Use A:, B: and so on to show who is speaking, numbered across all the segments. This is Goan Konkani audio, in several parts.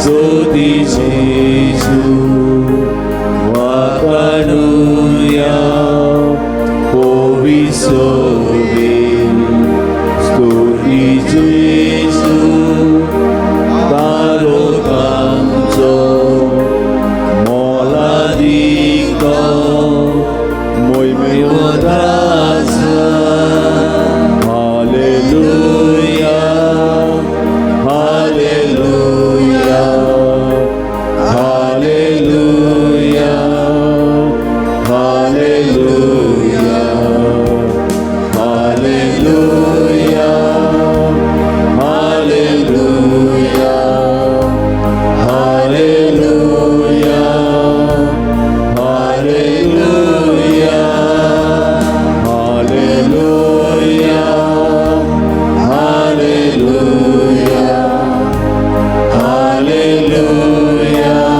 A: स्तुती जेजू वाखाणुया पोविसोवे स्तुती जेजू तारो कांचो मोलादीक मोयमोदासा. Hallelujah, hallelujah, hallelujah, hallelujah, hallelujah, hallelujah, hallelujah, hallelujah, hallelujah, hallelujah, hallelujah, hallelujah, hallelujah,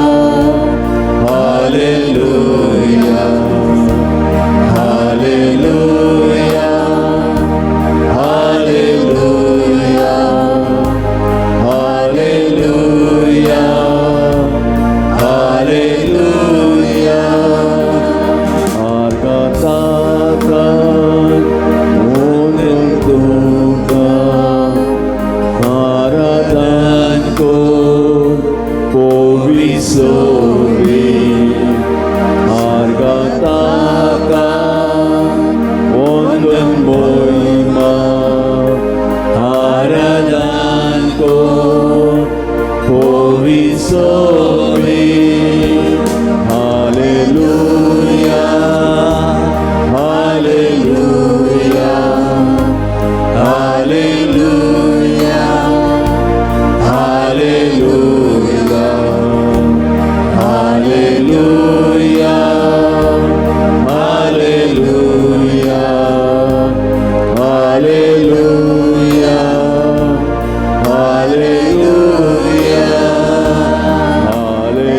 A: hallelujah, hallelujah, hallelujah. आर्गां वंदन तुका आराधन को पोविसोवे आर्गां ताका वंदन मोहिमा आराधन को पोविसोवे. Hallelujah, hallelujah, hallelujah, hallelujah, hallelujah, hallelujah, hallelujah, hallelujah, hallelujah.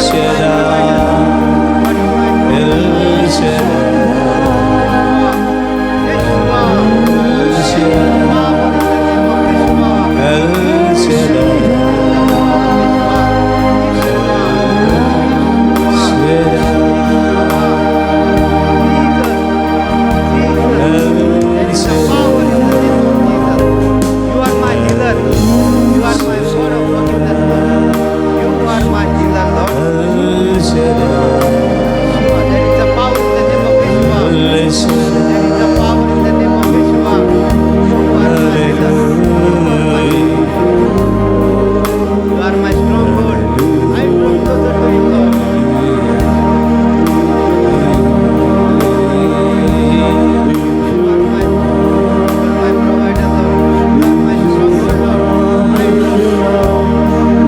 A: Shaddai, El Shaddai, El Shaddai, El Shaddai, El Shaddai.
B: You are my healer. You are my God of forgiveness, Lord. You are my healer, Lord.
A: El Shaddai,
B: Yeshua, there is a power in the name of Yeshua.
A: El Shaddai.
B: There is a power in the name of Yeshua. You are my healer. You are my healer. You are my stronghold. I draw closer to you, Lord. You are my provider, Lord. You are my stronghold, Lord. I draw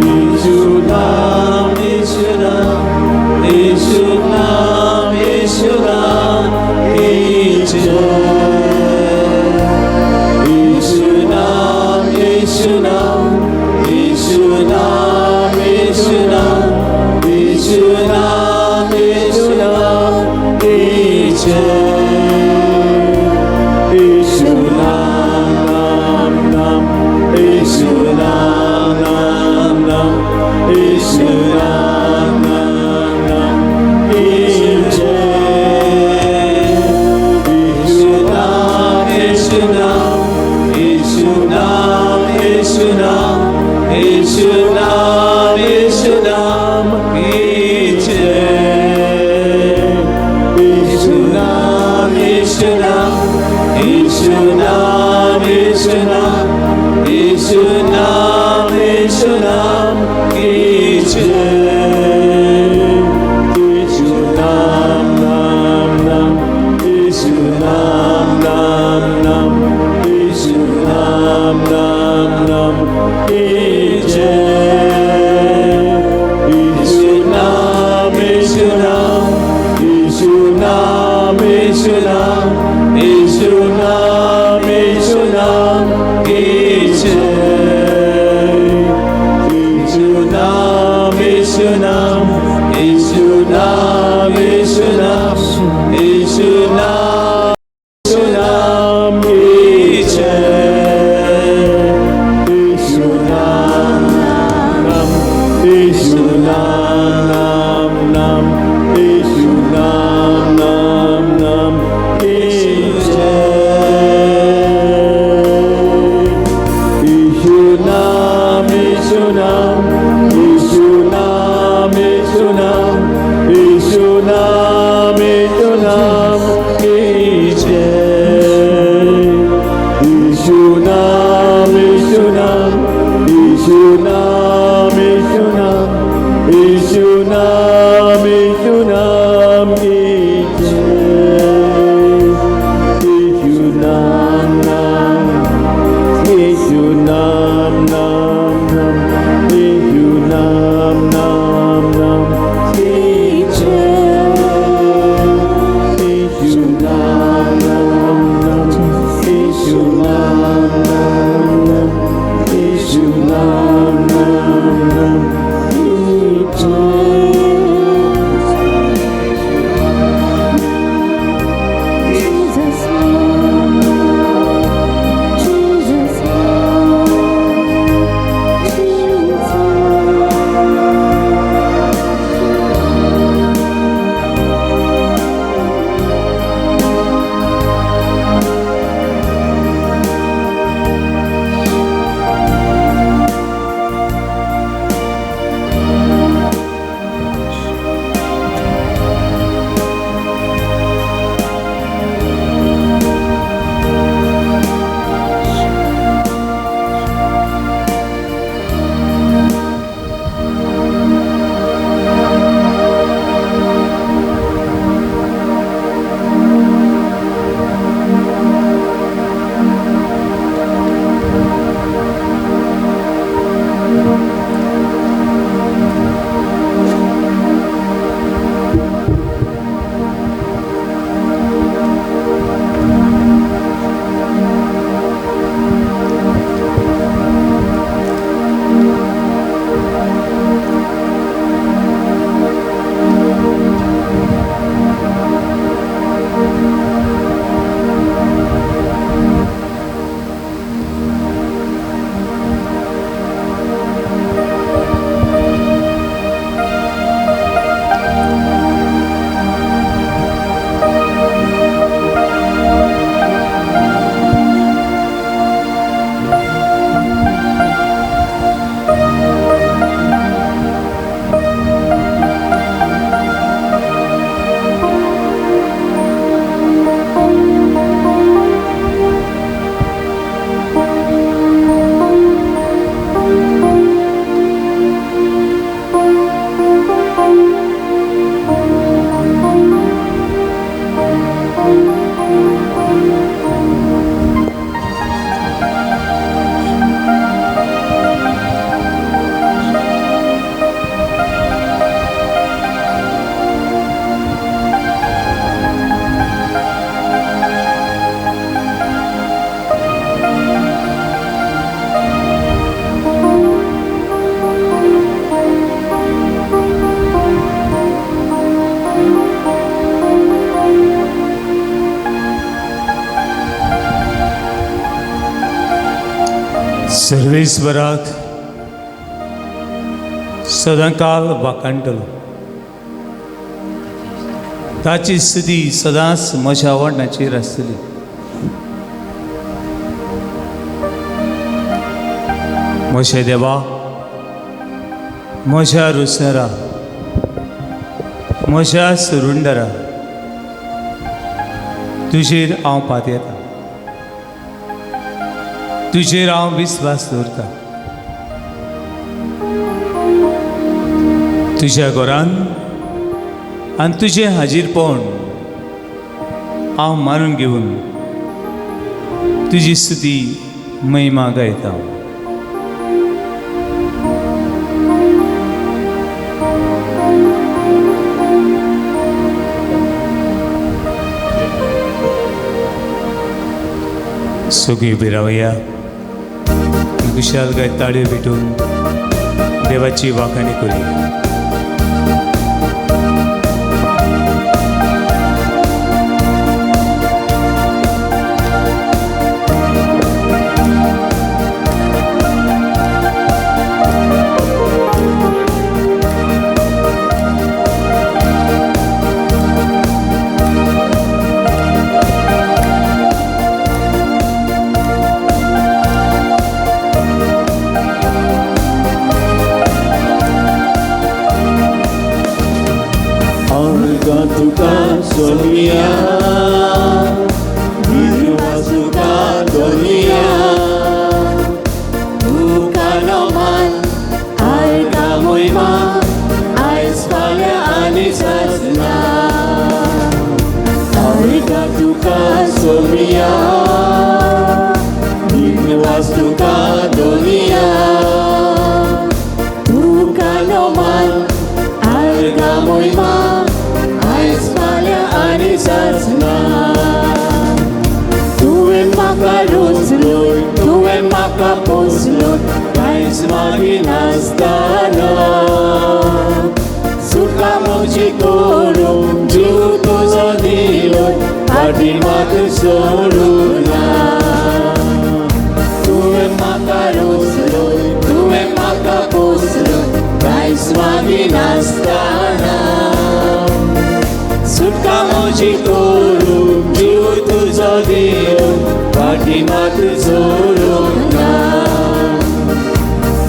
A: Yeshu नाम, यीशु नाम, यीशु नाम, यीशु नाम की जय। यीशु नाम, यीशु नाम, यीशु नाम, यीशु नाम, यीशु नाम, यीशु नाम की जय। यीशु नाम, नाम, नाम, यीशु नाम, नाम, नाम, यीशु नाम, नाम, नाम की जय। यीशु नाम, यीशु नाम, यीशु नाम, यीशु नाम, यीशु नाम, यीशु नाम की जय। यीशु नाम, यीशु नाम, यीशु नाम, यीशु नाम, यीशु नाम, यीशु नाम की जय। यीशु नाम, नाम, नाम, यीशु नाम, नाम, नाम, यीशु नाम, नाम, नाम की जय। यीशु नाम, यीशु नाम, यीशु नाम, यीशु नाम, यीशु नाम, यीशु नाम की जय। यीशु नाम, यीशु नाम, यीशु नाम, यीशु नाम, यीशु नाम, यीशु नाम की जय। यीशु नाम, नाम, यीशु नाम, नाम, नाम, यीशु नाम, नाम, नाम की जय। यीशु नाम, यीशु नाम, यीशु नाम, यीशु नाम, यीशु नाम, यीशु नाम की जय। यीशु नाम, यीशु नाम, यीशु नाम, यीशु नाम, यीशु
C: सर्वेस्वराक सदांकाल वाखाणटलो. ताची स्तुती सदांच म्हज्या वडणाचेर आसतली. म्हज्या देवा, म्हज्या रुसरा, म्हज्या सुरुंडरा, तुजेर हांव पातयेता, तुजेर हांव विस्वास दवरता. तुज्या घरान आनी तुजें हाजीरपण हांव मानून घेवन तुजी स्तुती महिमा गायता. सगळीं उबी रावया, खुशालकाय ताळयो भेटून देवाची वाखाणी करूया.
A: तुका सोमिया, दिनवास तुका दोनिया, तुका नोमान आयका मोहिमा आयज फाल्यां आनी सासना. आयका तुका सोमिया, दिनवास तुका दोनिया, तुका नोमान आयका मोहिमा आयज फाल्यां आनी सासना. तुवें म्हाका रोसलोय, तुवें म्हाका पोसलोय, कांयच मागिनासतना. सुटका म्हजी करूंक जीव तुजो दिलोय, फाटीं मात सोडूं ना. तुवें म्हाका रोसलोय, तुवें म्हाका पोसलोय, कांयच मागिनासतना. सुटका म्हजी करूंक जीव तुजो दिलोय, फाटीं मात सोडूं ना.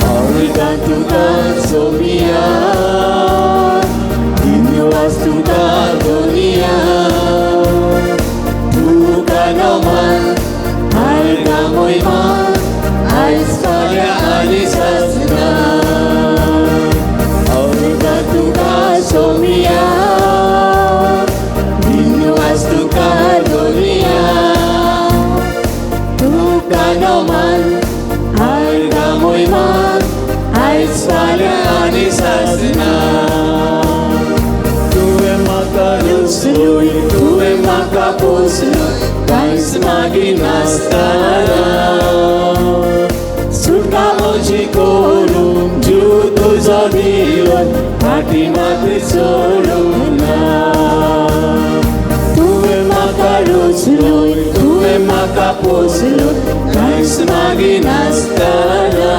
A: आयका तुका सोमिया, दिनवास तुका दोनिया, तुका नोमान आयका मोहिमा आयज फाल्यां आनी सासना. आयका तुका सोमिया, दिनवास तुका दोनिया, तुका नोमान आयका मोहिमा आयज फाल्यां आनी सासना. तुवें म्हाका रुसलोय, तुवें म्हाका पोसलोय, कांयच मागिनासतना. सुटका म्हजी करूंक जीव तुजो दिलोय, फाटीं मात सोडूं ना. तुवें म्हाका रुसलोय, तुवें म्हाका पोसलोय, कांयच मागिनासतना.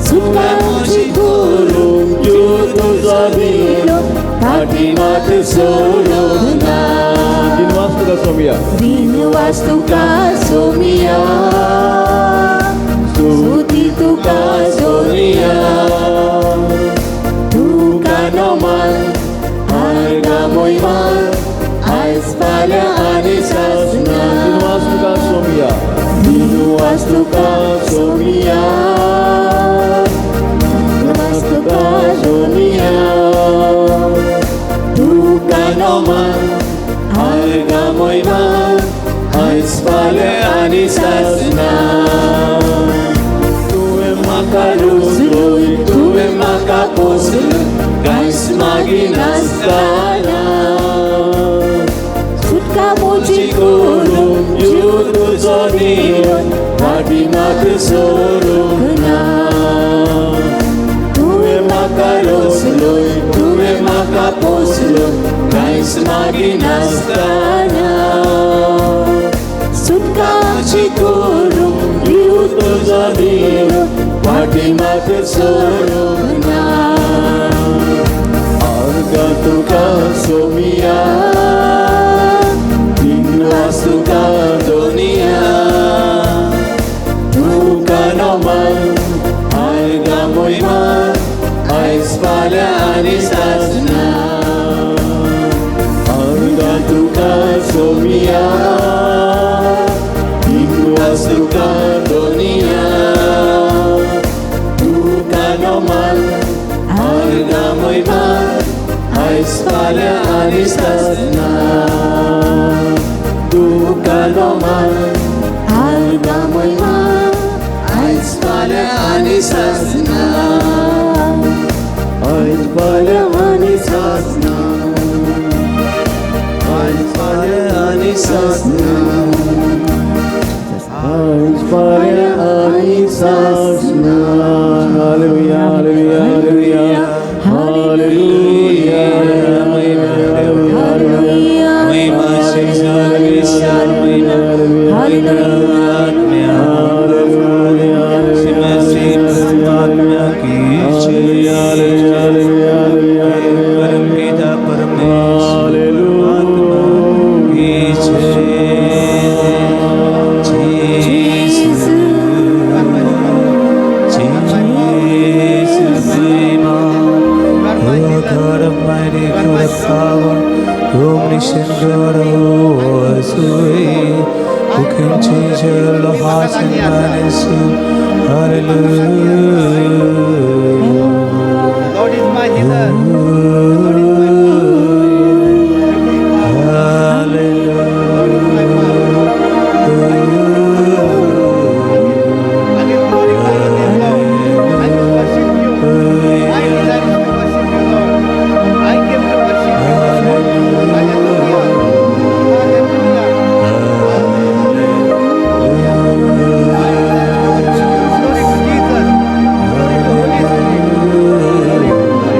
A: सुटका म्हजी करूंक जीव तुजो दिलोय, फाटीं मात सोडूं ना.
D: दिनवास तुका सोमिया,
A: दिनवास तुका सोमिया, स्तुती तुका सोमिया, तुका नोमान आयका मोहिमा आयज फाल्यां आनी सासना.
D: दिनवास तुका सोमिया,
A: दिनवास तुका सोमिया, दिनवास तुका सोमिया, तुका नोमान आयका मोहिमा आयज फाल्यां आनी सासना. तुवें म्हाका रुसलोय, तुवें म्हाका पोसलोय, कांयच मागिनासतना. सुटका म्हजी करूंक जीव तुजो दिलोय, फाटीं मात सोडूंक ना. तुवें म्हाका रोसलोय, तुवें म्हाका पोसलोय, कांयच मागिनासतना. सुटका म्हजी करूंक जीव तुजो निरोप फाटी मात सोडूंक ना. आर्गां तुका सोमिया, दिनवास तुका दोनिया, तुका नोमान आर्गां मोहिमा आयज फाल्यां आनी साजना. आर्गां तुका सोमिया, दिनवास तुका दोनिया, तुका नोमान आर्गां मोहिमा आयज फाल्यां आनी साजना. तुका नोमान आर्गां मोहिमा आयज फाल्यां आनी साजना. आयज फाल्यां आनी साजना. आयज फाल्यां आनी साजना. आयज फाल्यां आनी साजना.
D: Hallelujah, hallelujah, hallelujah, hallelujah, hallelujah.
C: महिमा परम पिता परमेश्वर परमात्मा की जय. Jesus, Jesus, Mahima. O God of mighty, God of power, omniscient God, who was, who is, who can change all the hearts and minds and soul. Hallelujah.
B: The Lord is my healer. The Lord is my power.
C: Hallelujah.
B: The Lord is my power. I will glorify your name, Lord. I will worship you. My desire is to worship you, Lord. I came to worship you this morning. Hallelujah. Hallelujah. Hallelujah. My desire is to worship you. Glory to Jesus. Glory to Holy Spirit. Glory, glory, glory.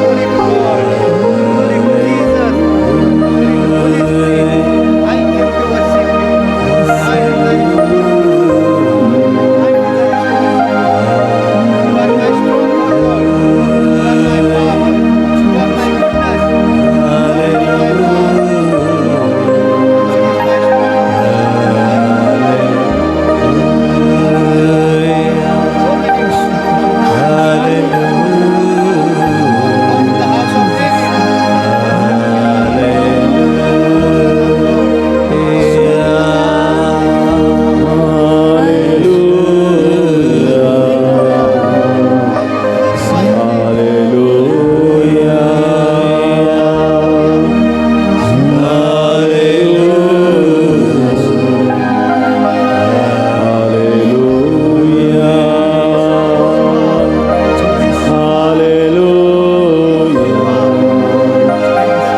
B: Glory to God. Glory to Jesus. Glory to Holy Spirit. I came to worship you. My desire is to worship you. My desire is to worship you. You are my stronghold, Lord. You are my power. You are my goodness. Lord is my power. Lord is my stronghold. So many thousands of was born in the house of David.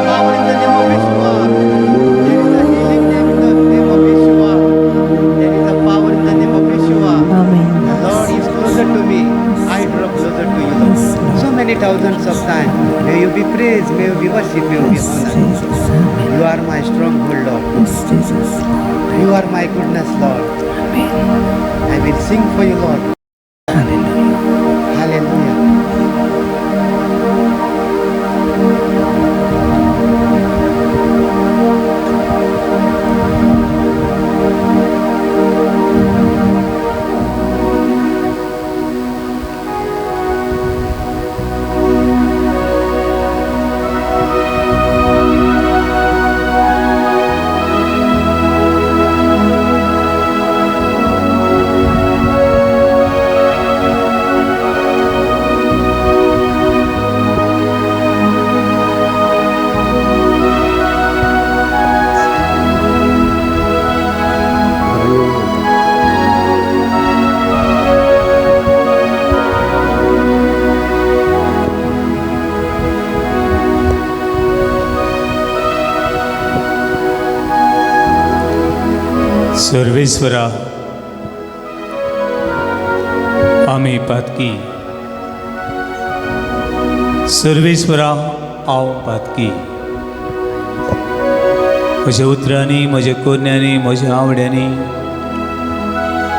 B: Power in the name of Yeshua. There is a healing name in the name of Yeshua. There is a power in the name of Yeshua.
E: Amen.
B: The Lord is closer to me. I draw closer to you, Lord.
E: Yes, Lord.
B: So many thousands of times. May you be praised, may you be worshipped, may you be
E: Yes,
B: honored.
E: Jesus. Amen.
B: You are my stronghold, Lord.
E: Yes, Jesus.
B: You are my goodness, Lord.
E: Amen.
B: I will sing for you, Lord.
E: Hallelujah.
B: Hallelujah.
C: Sarveshwara, आमी पातकी. सर्वेश्वरा, हांव पातकी. म्हज्या उतरांनी, म्हज्या कोरण्यांनी, म्हज्या आवड्यांनी,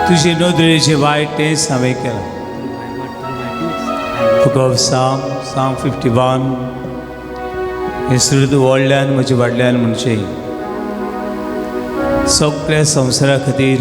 C: तुजे नदरेचें वायट तेंच हांवें केलां.
B: Through my word, through my deeds, I
C: Book of Psalm, Psalm 51. हें सुरत व्हडल्यान म्हज्या वाडल्यान म्हणचें सगळ्या संवसारा खातीर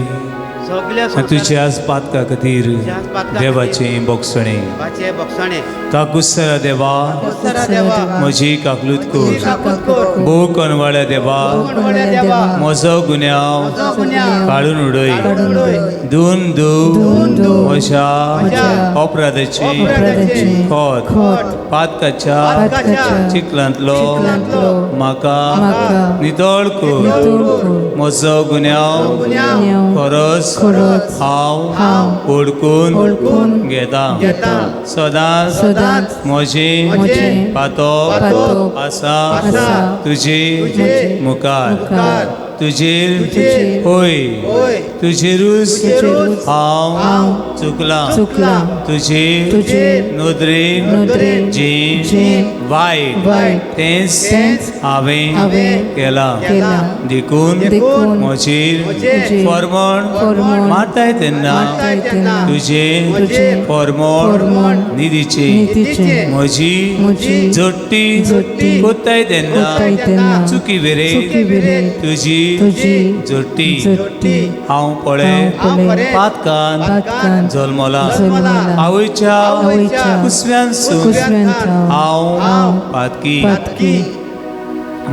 B: सगल्या
C: आनी तुज्याच पातका खातीर
B: तुज्याच पातका
C: देवाचें बोगसणें.
B: देवाचे बोगसणे.
C: काकुत्सरा देवा,
B: काकुत्सरा देवा,
C: म्हजी काकलूत
B: म्हजी
C: कर.
B: काकूत कर.
C: भोव कनवाळ्या देवा,
B: कनवाळ्या देवा,
C: म्हजो गुन्यांव
B: म्हजो गुन्यांव
C: काडून उडय.
B: काडून उडय.
C: धुवन धूव
A: धुवन
C: म्हज्या
B: म्हज्या
C: अपराधाची
B: अपराधाची
C: खोत,
A: खोत,
C: पातकाच्या
A: पातकाच्या
C: चिखलांतलो
A: चिखलांतलो
C: म्हाका
A: म्हाका
C: नितळ कर.
A: नितळ कर.
C: म्हजो गुन्यांव
A: गुन्यांव
C: खरोच
A: खरोच
C: हांव
A: हांव
C: ओळखून
A: ओळखून
C: घेता.
A: घेता.
C: सदांच
A: सदांच
C: म्हजें
A: म्हजें
C: पातक
A: पातक
C: आसा
A: आसा
C: तुजे
A: तुजे
C: मुखार.
A: मुखार.
C: तुजेर
A: तुजेर
C: होय
B: होय
C: तुजेरूच
A: तुजेरूच
C: हांव
A: हांव
C: चुकलां.
A: चुकलां.
C: तुजे
A: तुजे
C: नदरेन
A: नदरेन
C: जें
A: जें
C: वायट
A: वायट
C: तेंच
A: तेंच
C: हांवें
A: हांवें
C: केलां.
A: केलां.
C: देखून
A: देखून
C: म्हजेर
A: म्हजेर
C: फॉर्मण
A: फॉर्मण
C: मारताय तेन्ना
A: मारताय तेन्ना
C: तुजें
A: तुजें
C: फॉर्मण
A: फॉर्मण
C: निधीचें
A: नितीचें
C: म्हजी
A: म्हजी
C: जोडटी
A: जोडटी
C: कोत्ताय तेन्ना
A: कोत्ताय तेन्ना
C: चुकी वेरे
A: चुकी विरेत
C: तुजी
A: तुजी
C: जोडटी
A: जोडटी.
C: हांव पळे
A: हांव पळे
C: पातकान
A: पातकान
C: जल्मला.
A: जल्मला.
C: आवयच्या
A: आवयच्या
C: कुसव्यानसून
A: कुसव्यांत
C: हांव
A: हांव
C: पातकी.
A: पातकी.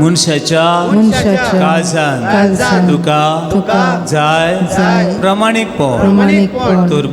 C: मनशाच्या
A: मनशाच्या
C: काळजान
A: काळजान
C: तुका
A: तुका
C: जाय
A: जाय
C: प्रामाणीकपण
A: प्रामाणीकपण
C: तर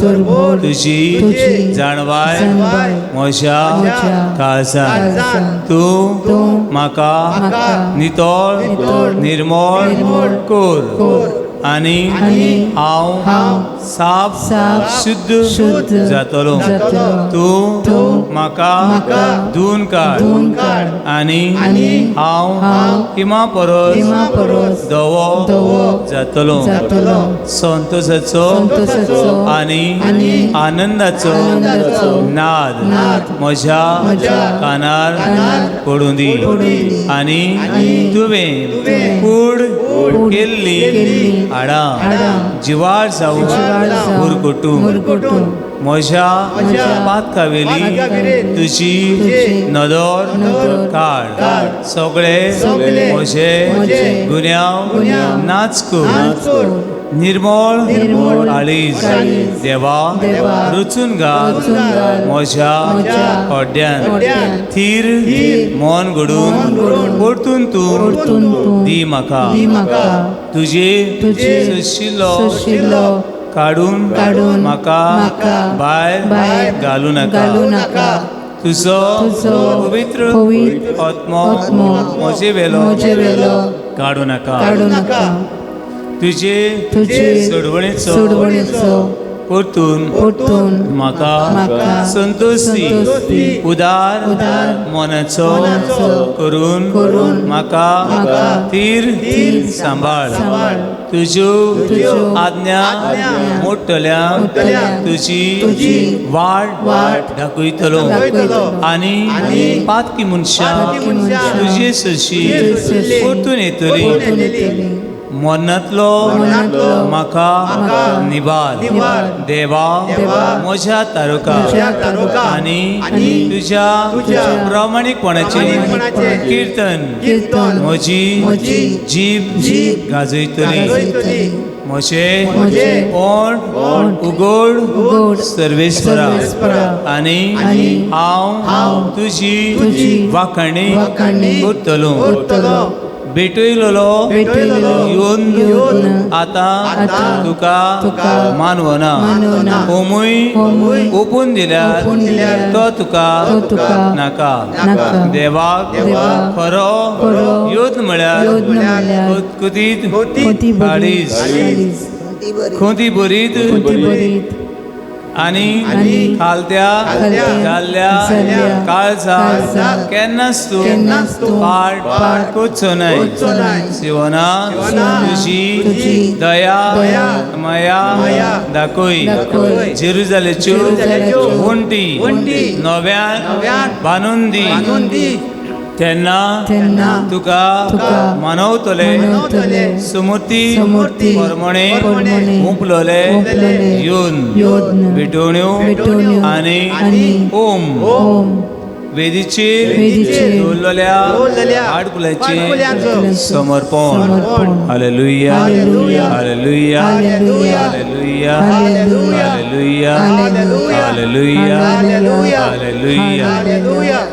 A: तर
C: तुजी
A: तुजी
C: जाणवाय
A: जाणवाय
C: म्हज्या
A: म्हज्या
C: काळजान
A: काळजान
C: तूं
A: तूं
C: म्हाका
A: म्हाका
C: नितळ
A: नितळ
C: निर्मळ
A: निर्मळ
C: कर
A: कर
C: आनी
A: आनी
C: हांव
A: हांव
C: साफ
A: साफ
C: शुद्ध
A: शुद्ध
C: जातलो.
A: जातलो.
C: तूं
A: तूं
C: म्हाका
A: म्हाका
C: धुवन काड
A: धुवन काड
C: आनी
A: आनी
C: हांव
A: हांव
C: हिमा परस
A: हिमा परस
C: धवो
A: धवो
C: जातलो.
A: जातलो.
C: संतोषाचो
A: संतोषाचो
C: आनी
A: आनी
C: आनंदाचो
A: आनंदाचो
C: नाद
A: नाद
C: म्हज्या
A: म्हज्या
C: कानार
A: कानार
C: पडूं दी.
A: पडूं दी.
C: आनी तुवें कूड
A: कूड
C: केल्ली
A: केल्ली
C: हाडां
A: हाडां
C: जिवार जावन
A: जिवार जावन
C: मुरगटूं.
A: मुरगटूं.
C: म्हज्या
A: म्हज्या
C: पातकावेली
A: पातकावेली
C: तुजी
A: तुजी
C: नदर
A: नदर
C: काड.
A: काड.
C: सगळे
A: सगळे
C: म्हजे
A: म्हजे
C: गुन्यांव
A: गुन्यांव
C: नाच कर.
A: नाच कर.
C: निर्मळ
A: निर्मळ
C: काळीज
A: काळीज
C: देवा
A: देवा
C: रचून घाल
A: रचून घाल
C: म्हज्या
A: म्हज्या
C: हड्ड्यान.
A: हड्ड्यान.
C: थीर
A: थीर
C: मन घडून
A: मन घडून
C: परतून तूं
A: परतून तूं
C: दी म्हाका.
A: दी म्हाका.
C: तुजे
A: तुजे
C: सोशिल्लो
A: सोशिल्लो
C: काडून
A: काडून
C: म्हाका
A: म्हाका
C: भायर
A: भायर
C: घालूं नाका.
A: घालूं नाका.
C: तुजो
A: तुजो
C: पवित्र
A: पवित्र
C: आत्मो
A: आत्मो
C: म्हजे वेलो
A: म्हजे वेलो
C: काडूं नाका.
A: काडूं नाका.
C: तुजे
A: तुजे
C: सोडवणेचो
A: सोडवणेचो
C: परतून
A: परतून
C: म्हाका
A: म्हाका
C: संतोष दी.
A: संतोष दी.
C: उदार
A: उदार
C: मनाचो
A: मनाचो
C: करून
A: करून
C: म्हाका
A: म्हाका
C: थीर
A: थीर
C: सांबाळ.
A: सांबाळ.
C: तुज्यो
A: तुज्यो
C: आज्ञा
A: आज्ञा
C: मोडटल्या
A: मोडटल्या
C: तुजी
A: तुजी
C: वाट
A: वाट
C: दाखयतलो.
A: दाखयतलो.
C: आनी
A: आनी
C: पातकी मनशां
A: पातकी मनशां
C: तुजे सरशी
A: तुजे सरशी
C: परतून येतली.
A: परतून येतली.
C: मरणांतलो
A: मरणांतलो
C: म्हाका
A: म्हाका
C: निवार.
A: निवार.
C: देवा
A: देवा
C: म्हज्या तारुका
A: म्हज्या तारुका
C: आनी
A: आनी
C: तुज्या
A: तुज्या
C: प्रामाणीकपणाचें
A: प्रामाणीकपणाचें
C: कीर्तन
A: कीर्तन
C: म्हजी
A: म्हजी
C: जीब
A: जीब
C: गाजयतली.
A: गाजयतली.
C: म्हजें
A: म्हजें
C: ओंठ
A: ओंठ
C: उगड
A: उगड
C: सर्वेस्परा
A: सर्वेस्परा
C: आनी
A: आनी
C: हांव
A: हांव
C: तुजी
A: तुजी
C: वाखाणी
A: वाखाणी
C: करतलो.
A: करतलो.
C: भेटयलेलो
A: भेटयलेलो
C: येवन
A: येवन
C: आतां
A: आतां
C: तुका
A: तुका
C: मानवना.
A: मानवना.
C: होमूय
A: होमूय
C: ओपून दिल्यार
A: ओपून दिल्यार
C: तो तुका
A: तो तुका
C: नाका.
A: नाका.
C: देवाक
A: देवाक
C: खरो
A: खरो
C: योद म्हळ्यार
A: योद म्हळ्यार
C: कुतीत
A: खोती बरी
C: काळीज.
A: काळीज.
C: खोती बरीत
A: खोती बरीत
C: आनी
A: आनी
C: खालत्या
A: खालत्या
C: जाल्ल्या
A: जाल्ल्या
C: काळजाक
A: काळजाक
C: केन्नाच तूं
A: केन्नाच तूं
C: पाट
A: पाट
C: कोच्चो न्हय.
A: कोच्चो न्हय.
C: शिवना
A: शिवना
C: तुजी
A: तुजी
C: दया
A: दया
C: माया
A: माया
C: दाखय.
A: दाखय.
C: जेरुजालेच्यो
A: जेरुजालेच्यो
C: वण्टी
A: वण्टी
C: नव्यान
B: नव्यान
C: बांदून दी.
B: बांदून दी.
C: तेन्ना
A: तेन्ना
C: तुका
A: तुका
C: मनवतले
A: मनवतले
C: सुमूर्ती
A: सुमूर्ती
C: परमणे
A: परमणे
C: हुंपलोले
A: हुंपलोले
C: येवन
A: येवन
C: भेटवण्यो
A: भेटवण्यो
C: आनी
A: आनी
C: ओम
A: ओम
C: वेदीचेर
A: वेदीचेर
C: दवरलेल्या
B: दवरलेल्या
C: हाडकुल्याचें
B: हाडकुल्यांचो
C: समर्पण.
A: समर्पण.
C: Hallelujah,
A: hallelujah,
C: hallelujah,
A: hallelujah,
C: hallelujah,
A: hallelujah,
C: hallelujah,
A: hallelujah,
C: hallelujah,
B: hallelujah,
C: hallelujah.
B: Hallelujah.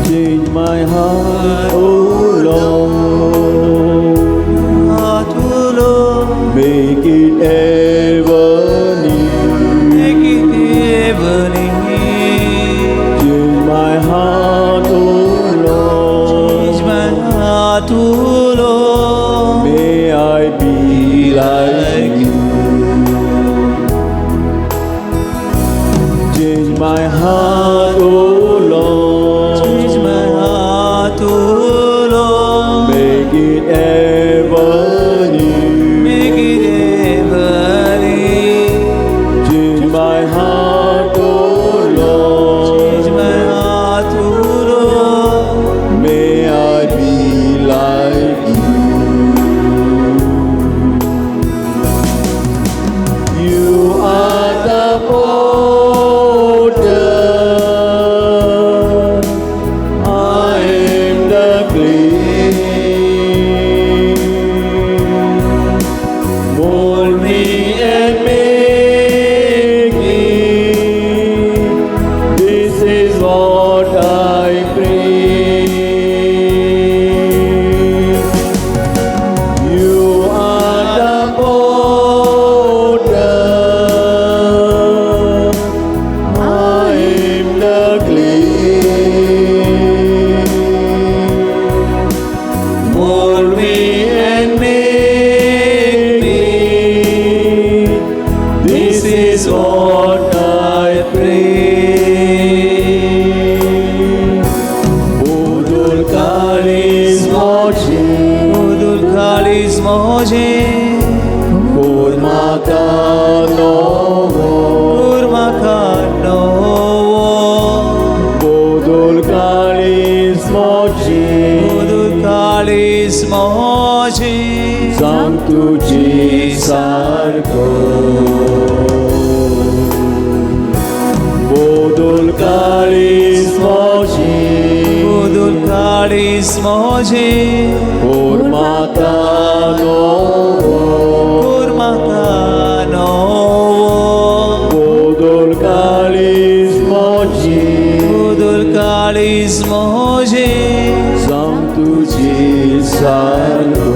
D: Change my heart, O Lord.
C: Heart, O Lord,
D: Make it ever new.
C: Make it ever new.
D: Change my heart, O Lord.
C: Change my heart, O Lord.
D: May I be like you. Change my heart, O Lord.
C: Change my heart, O Lord.
D: Make it ever new.
C: Make it ever new.
D: Change my heart, O Lord.
C: Change my heart, O Lord.
D: May I be like you. You are the potter, I am the clay. Mold me and make me. This is what I pray. You are the potter, I am the clay. Mold me and make me. This is what I pray. Budul Kalis Moje,
C: Budul Kalis Moje,
D: Kurma Kanovo,
C: Kurma Kanovo,
D: Budul Kalis Moje,
C: Budul Kalis Moje,
D: Santuji Sarko. Budul Kalis Moje,
C: Budul Kalis Moje,
D: Kurma Kanovo,
C: Kurma Kanovo,
D: Budul Kalis Moje,
C: Budul Kalis Moje,
D: Santuji Sarko.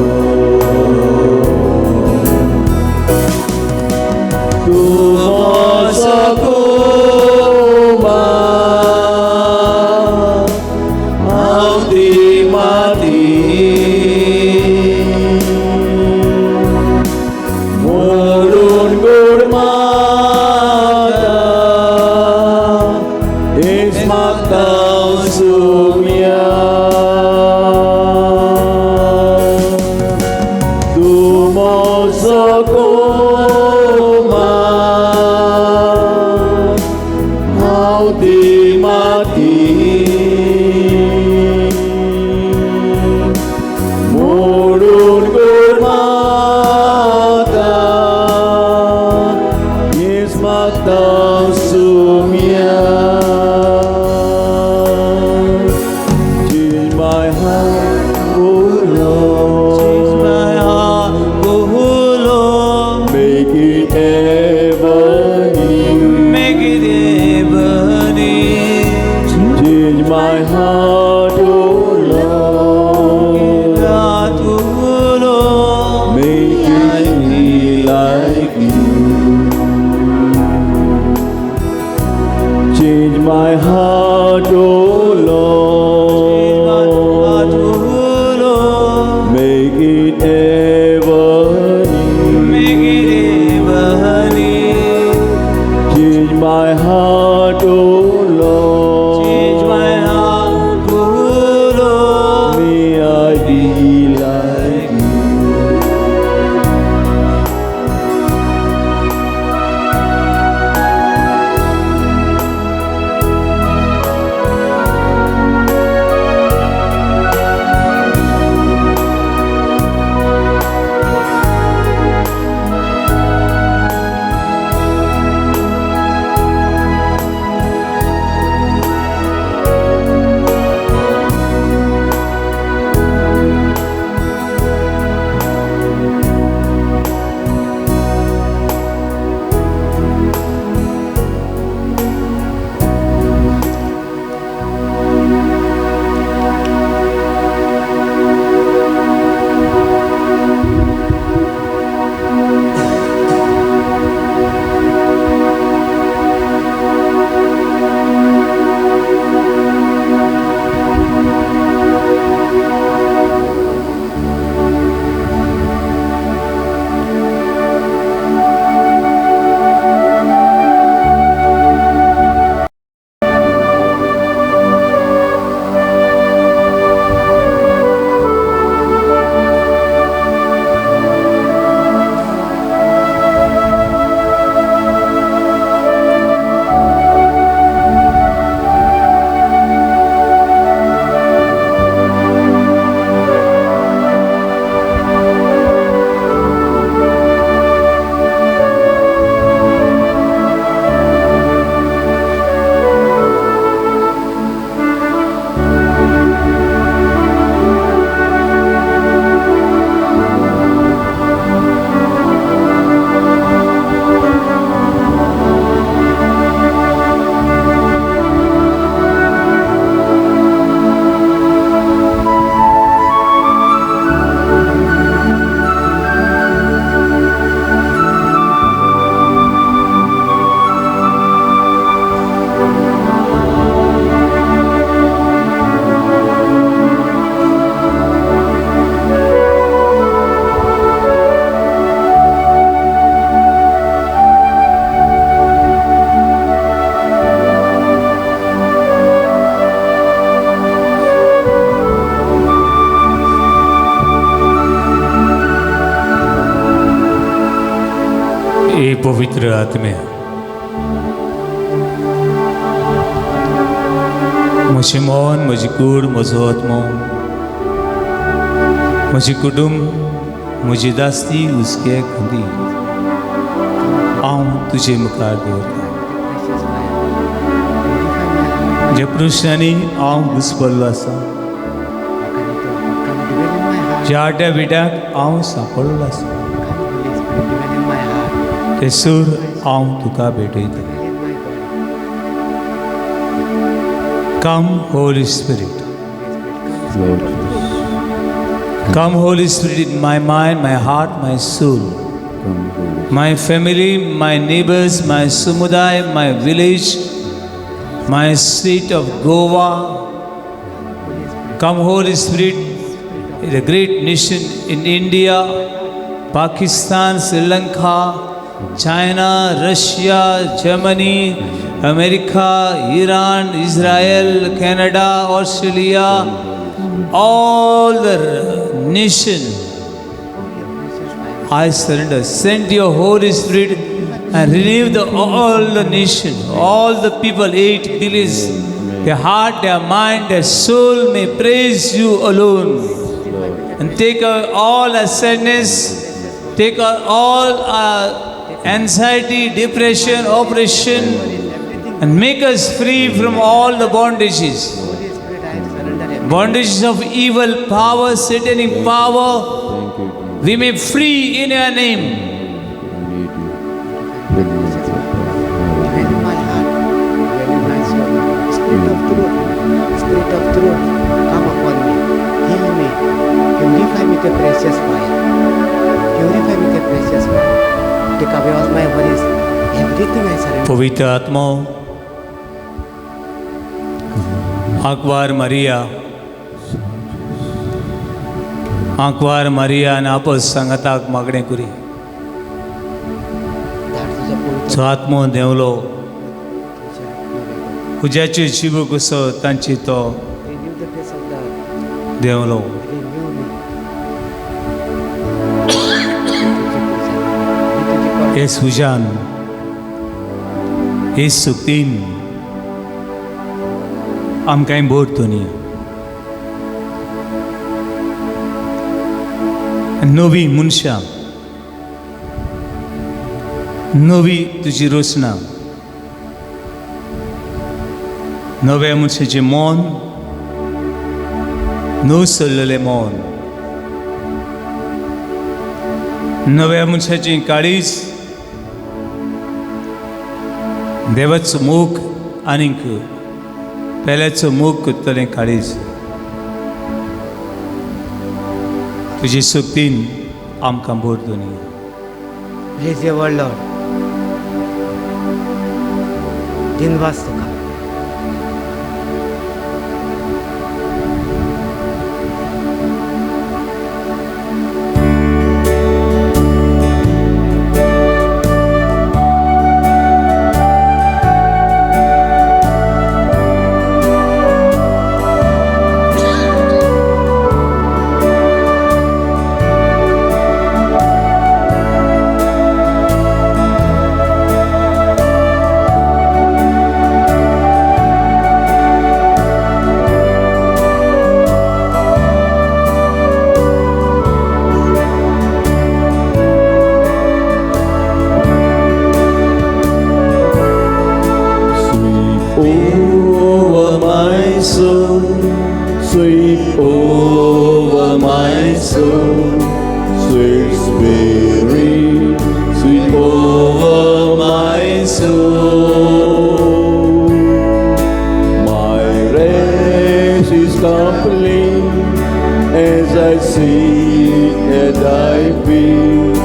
D: Tu mosakuma, Audi mati, Murun gurmata, Ismakau sumya. Tu mosakuma, Audi mati, Murun gurmata, Ismakau sumya. Change my heart, O Lord.
C: Change my heart, O Lord.
D: Make it ever new.
C: Make it ever new.
D: Change my heart, O Lord.
C: Heart, O Lord.
D: Make me like you. my heart, O Lord. Make it ever new.
C: Make it ever new.
D: Change my heart, O Lord.
C: Change my heart, O Lord.
D: May I be like you.
C: पवित्र आत्म्या, म्हजें मन, म्हजी कूड, म्हजो आत्मो, म्हजें कुटुंब, म्हजी दास्ती हुस्के खंदी हांव तुजे मुखार दवरतां. ज्या प्रश्नांनी हांव घुसपल्लो आसा, ज्या आट्या बिट्याक हांव सांपडलो आसा, ते सूर हांव तुका भेटयता. Come Holy Spirit. Come Holy Spirit in my mind, my heart, my soul, my family, my neighbors, my samudaya, my village, my state of Goa. Come Holy Spirit, the great nation in India, Pakistan, Sri Lanka, China, Russia, Germany, America, Iran, Israel, Canada, Australia, all the nation. I surrender. Send your Holy Spirit and relieve all the nation, all the people, 8 billions. Their heart, their mind, their soul may praise you alone. And take away all our sadness, take away all our anxiety, depression, oppression, and make us free from all the bondages. Bondages of evil power, satanic power, we may free in your name.
B: Dwell in my heart, dwell in my soul. Spirit of truth, Spirit of truth, come upon me, heal me, purify me with a precious fire. Purify me with a precious fire. Take away all my worries, everything I surrender.
C: पवित्र आत्मा, आंकवार मारिया, आंकवार मारिया आनी आपस सांगाताक मागणें करी.
B: धाड तुजो पवित्र
C: जो आत्मो देंवलो
B: तुज्या नव्या
C: उज्याची शिव कसो तांची तो
B: Renew the face of the earth.
C: देंवलो.
B: Renew me. तुजी पुजा. मी तुजी परत
C: हे सुजान, हे सुक्तीन आमकांय बोर दुनिया नवी मनशां, नवी तुजी रचना, नव्या मनशाचें मन, नव सरलेलें मन, नव्या मनशाची काळीज, देवाचो मोग आनीक पेल्याचो मोग करतलें काळीज तुजी शक्तीन आमकां भर दुनिया.
B: Praise your Lord. दिनवास तुका.
D: Sweep over my soul, sweep over my soul, sweet Spirit, sweep over my soul. My rest is complete as I sit at thy feet,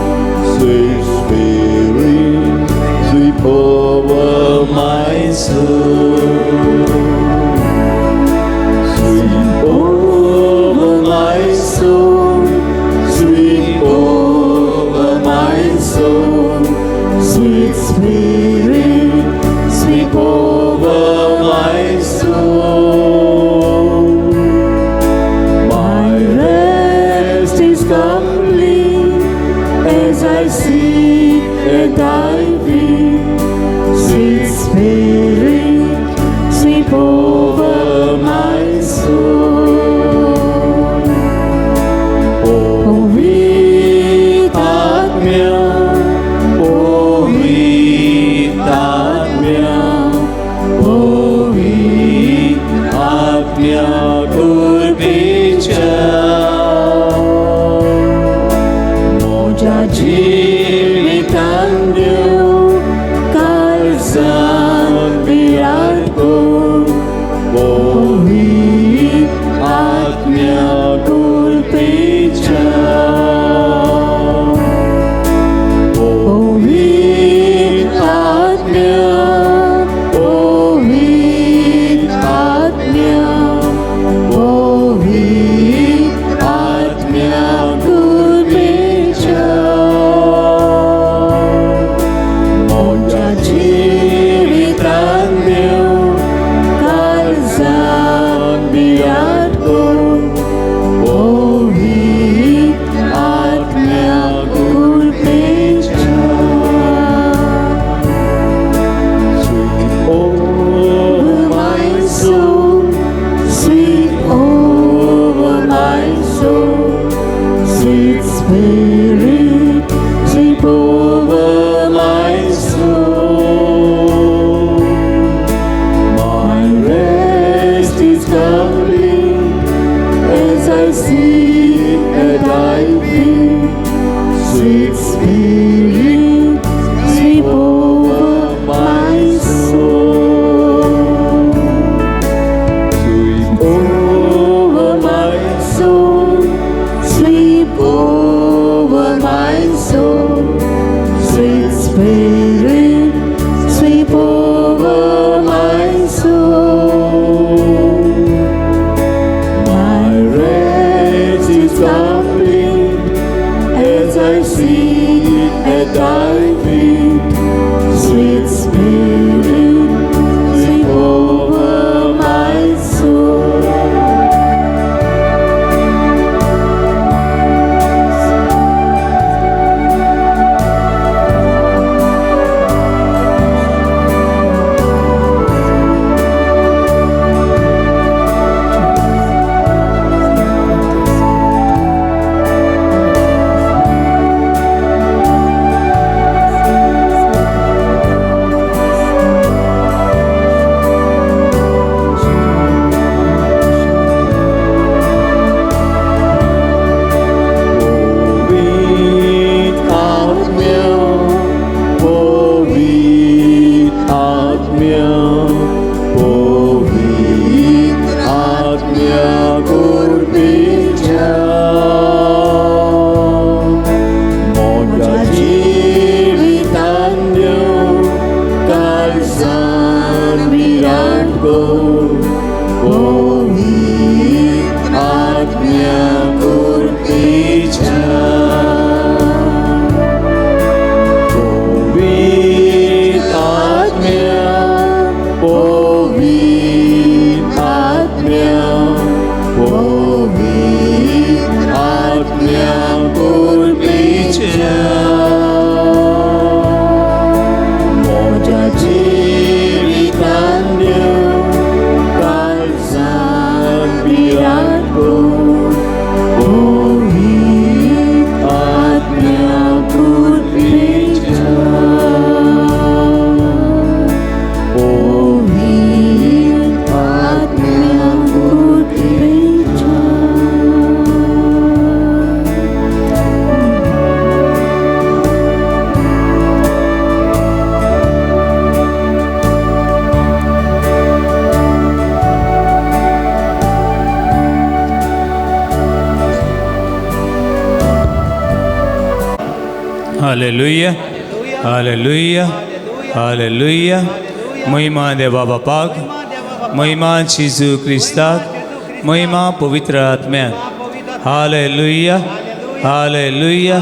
D: sweet Spirit, sweep over my soul. Sweep over my soul, sweep over my soul, sweet Spirit, sweep over my soul. My rest is complete as I sit at thy feet, sweet Spirit, sweep over my soul. पवित्र आत्म्या, पवित्र आत्म्या, पवित्र आत्म्या कृपेच्या म्हज्या जिवितान देव काळजान विराट कर, पवित्र आत्म्या कृपेच्या. पवित्र आत्म्या, पवित्र आत्म्या, पवित्र आत्म्या कृपेच्या म्हज्या जिवितान देव काळजान विराट कर, पवित्र आत्म्या कृपेच्या. Sweep over my soul, sweep over my soul, sweet Spirit, sweep over my soul. आत्म्या पवित्र आत्म्या कुर्बीच्या म्हज्या जिवितान काळजान विराट कर पवित्र आत्म्या कुर्बीच्या पवित्र आत्म्या पवित्र आत्म्या पवित्र आत्म्या कुर्बीच्या म्हज्या जिवितान काळजान विराट कर पवित्र आत्म्या कुर्बीच्या पवित्र आत्म्या कुर्बीच्या.
C: Hallelujah, hallelujah, hallelujah. महिमा देवा बापाक, महिमा जेजू क्रिस्ताक, महिमा पवित्र आत्म्याक. Hallelujah, hallelujah,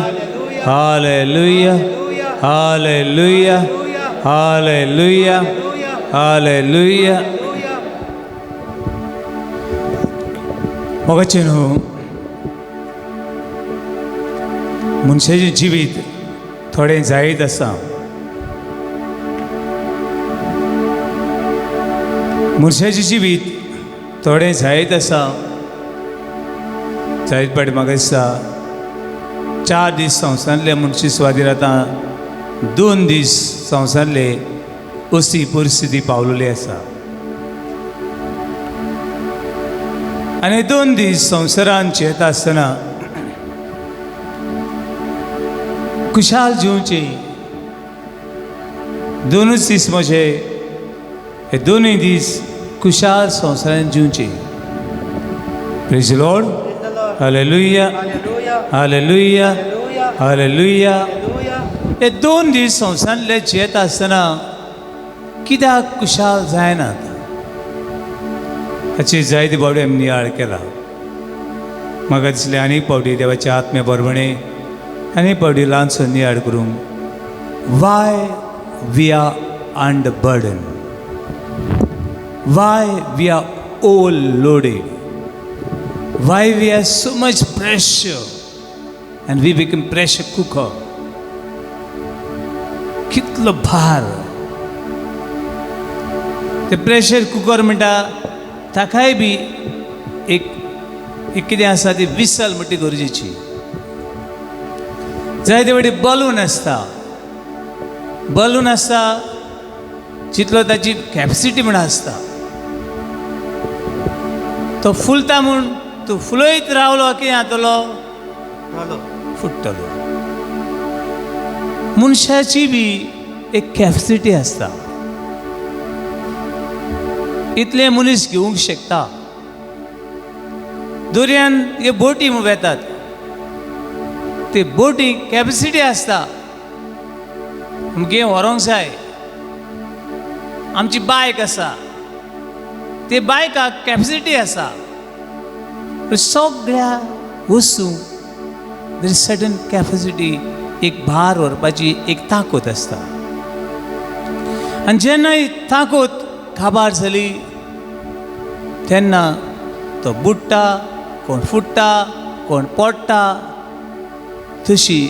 C: hallelujah, hallelujah, hallelujah, hallelujah. मोगाचे न्हू, मनशाचें जिवीत थोडें जायत आसा. मनशाचें जिवीत थोडें जायत आसा. जायत पाटी म्हाका दिसता 4 दीस संवसारांतले मनशी सुवातीर आतां 2 दीस संवसारांतले अशी परिस्थिती पावलेली आसा. आनी 2 दीस संवसारान जियेता आसतना खुशाल जिवची. 2 दीस म्हजे हे 2 दीस खुशाल संवसारान जिवचे. Praise Lord. Hallelujah, hallelujah, hallelujah. हे 2 दीस संवसारांतले जियेता आसतना कित्याक खुशाल जायनात हाची जायते फावटी आमी नियाळ केला. म्हाका दिसलें आनीक फावटी देवाच्या आत्म्या बरवणे आनी फावटी ल्हानसो नियाळ करूंक. Why we are under burden, why we are overloaded, why we are so much pressure and we become pressure cooker. कितलो भार ते प्रेशर कुकर म्हणटा ताकाय बी एक एक कितें आसा ती विसल म्हणटी गरजेची. जायते फावटी बलून आसता, बलून आसता जितलो ताची कॅपसिटी म्हण आसता तो फुलता म्हूण तूं फुलयत रावलो कितें जातलो, फुट्टलो. मनशाची बी एक कॅपसिटी आसता, इतलें मनीस घेवंक शकता. दर्यान हे बोटी वेतात, ते बोटी कॅपसिटी आसता आमगे व्हरोंक जाय. आमची बायक आसा, ते बायकाक कॅपसिटी आसा. सगळ्या वस्तूंक there is certain capacity, एक भार व्हरपाची एक ताकद आसता. आनी जेन्ना ही ताकद काबार जाली तेन्ना तो बुडटा, कोण फुट्टा, कोण पडटा. तशी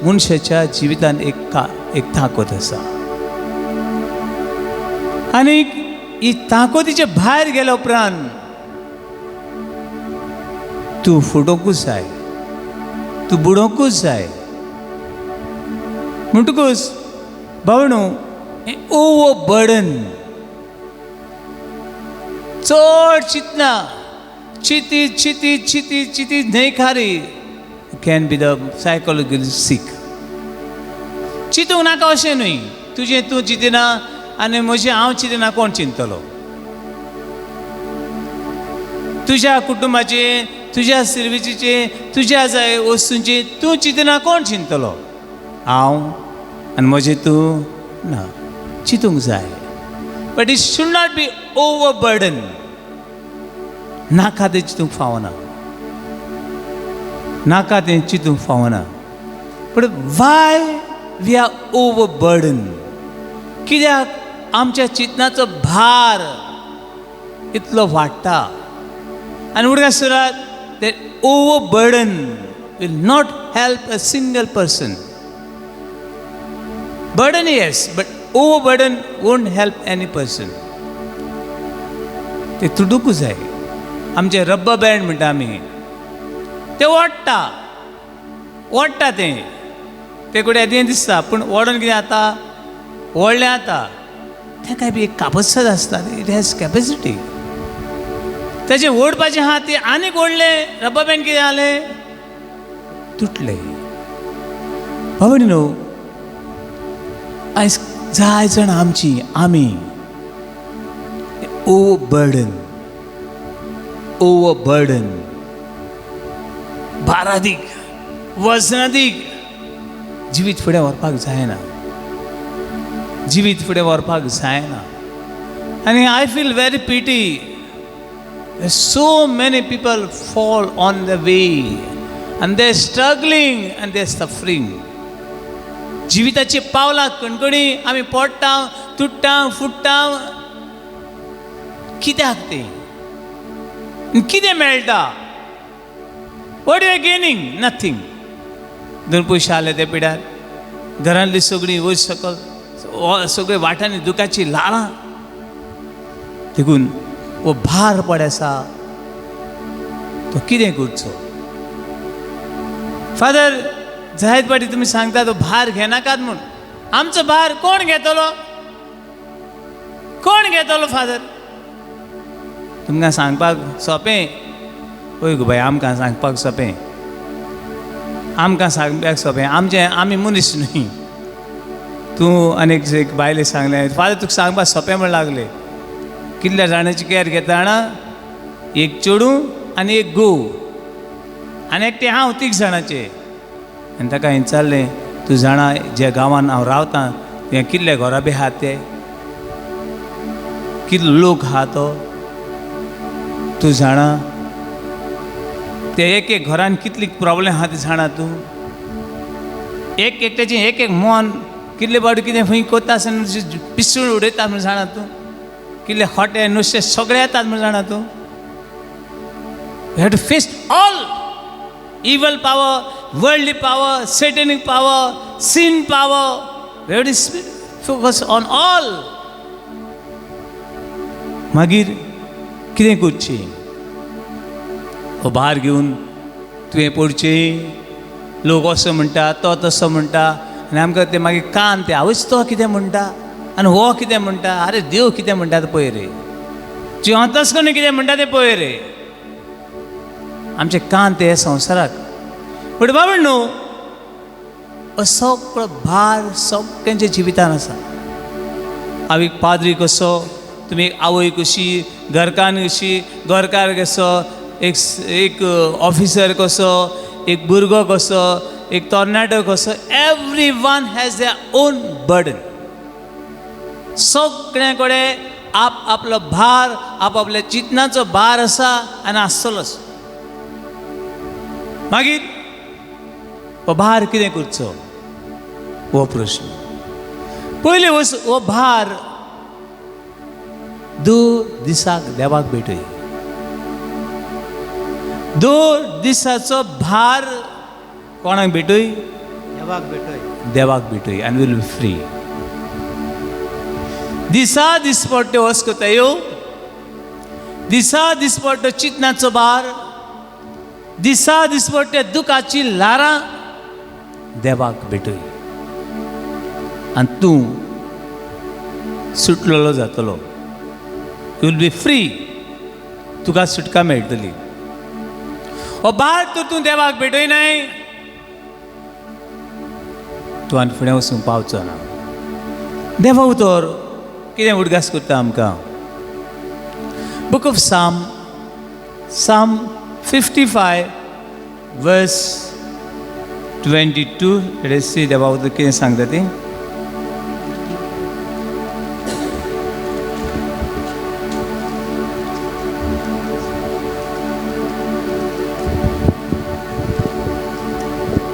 C: मनशाच्या जिवितान एक ताकद आसा आनी ही ताकदीच्या भायर गेल्या उपरांत तूं फुटोवंकूच जाय, तूं बुडोवंकूच जाय. म्हणटकूच भावणू हें ओवर बर्डन, चड चिंतना, चिती चिती चिती चिती न्हय खारी can be the psychological sick. चिंतूंक नाका अशें न्हय, तुजें तूं चिंतिना आनी म्हजें हांव चिंतना कोण चिंतलो? तुज्या कुटुंबाचें, तुज्या सर्विसीचें, तुज्या जाय वस्तूंचें तूं चिंतना कोण चिंतलो? हांव आनी म्हजें तूं ना. चिंतूंक जाय, but it should not be over burden. नाका तें चिंतूंक फावना, नाका तें चिंतूंक फावना. But why we are over burden? कित्याक आमच्या चिंतनाचो भार इतलो वाडटा? आनी उडगा सुरात that over burden will not help a single person. Burden yes, but over burden won't help any person. ते तुडुकूच जाय. आमचें रब्बर बँड म्हणटा आमी, तें ओडटा ओडटा, तें तें कडेन येदें दिसता, पूण ओडून कितें जाता? व्हडलें जाता. तें बी एक कापसाद आसता, it has capacity. तेजें ओडपाचें आहा तें आनीक ओडलें, रब्बर बँड कितें जालें? तुटलें. बाबा न्हू, आयज जाय जाण आमची आमी ओवर बर्डन, ओवर बर्डन, भारादीक वजनादीक जिवीत फुडें व्हरपाक जायना, जिवीत फुडें व्हरपाक जायना. आनी I feel very pity. So many people fall on the way and they struggling and they suffering. जिविताची पावलां कणकणी आमी पडटा, तुट्टा, फुट्टा. कित्याक तें? कितें मेळटा? What you are gaining? Nothing. दोन पयशे आले ते पिड्यार, घरांतली सगळीं वयर सकल सगळे वाटांनी दुखाची ल्हारां. देखून हो भार पड आसा तो कितें करचो? फादर, जायत फावटी तुमी सांगता तो भार घेनाकात म्हूण. आमचो भार कोण घेतलो? कोण घेतलो फादर? तुमकां सांगपाक सोंपें. पळय गो बाय, आमकां सांगपाक सोंपें, आमकां सांगपाक सोंपें. आमचें आमी मनीस न्हय. तूं आनी एक बायले सांगलें, फादर तुका सांगपाक सोंपें म्हण लागलें. कितल्या जाणांची केअर घेता जाणा? एक चेडूं आनी एक घोव आनी एकटें हांव, तीग जाणांचे. आनी ताका हांवें विचारलें, तूं जाणा ज्या गांवान हांव रावतां ते कितले घोराबे आहात, ते कितलो लोक आहा तो तूं जाणा? ते एक एक घरान कितली प्रॉब्लेम आहा ते जाणा तूं? एक एकट्याचें एक एक मन कितले फावटी कितें खंय कोत्ता आसतना पिसून उडयता म्हूण जाणा तूं? कितले खोटे नुस्तें सगळे येतात म्हूण जाणा तूं? You have to face all evil power, worldly power, satanic power, sin power. We have to focus on all. मागीर कितें करचें? हो भार घेवन तुवें पडचें? लोक असो म्हणटा, तो तसो म्हणटा, आनी आमकां ते मागीर कान ते आवयच तो कितें म्हणटा आनी हो कितें म्हणटा. आरे देव कितें म्हणटा तें पळय रे, तुजें अंतस्कर्ण कितें म्हणटा तें पळय रे. आमचे कान ते संवसाराक. पूण बाबा न्हू, हो सगळो भार सगळ्यांच्या जिवितान आसा. हांव एक पाद्री कसो, तुमी एक आवय कशी, घरकान्न कशी, घरकार कसो, एक एक ऑफिसर कसो, एक भुरगो कसो, एक तरणाटो कसो, every one has their own burden. सगळ्यां कडेन आप आपलो भार, आप आपल्या चिंतनाचो भार आसा आनी आसतलोच. मागीर हो भार कितें करचो हो प्रश्न. पयलीं वच हो भार दर दिसाक देवाक भेटय. दर दिसाचो भार कोणाक भेटय?
B: देवाक भेटय.
C: देवाक भेटय आनी will be free. दिसा दिसपट्ट्यो अस्कतायो, दिसा दिसपट्टो चिंतनाचो भार, दिसा दिसपट्ट्या दुखाची ल्हारां देवाक भेटय आनी तूं सुटलेलो जातलो. You will be free. तुका सुटका मेळटली. हो भार तर तूं देवाक भेटय नाय, तूं आनी फुडें वचूंक पावचो ना. देवा उतर कितें उडगास करता आमकां. Book of Psalm, Psalm 55 verse 22. See देवा कितें सांगता ती.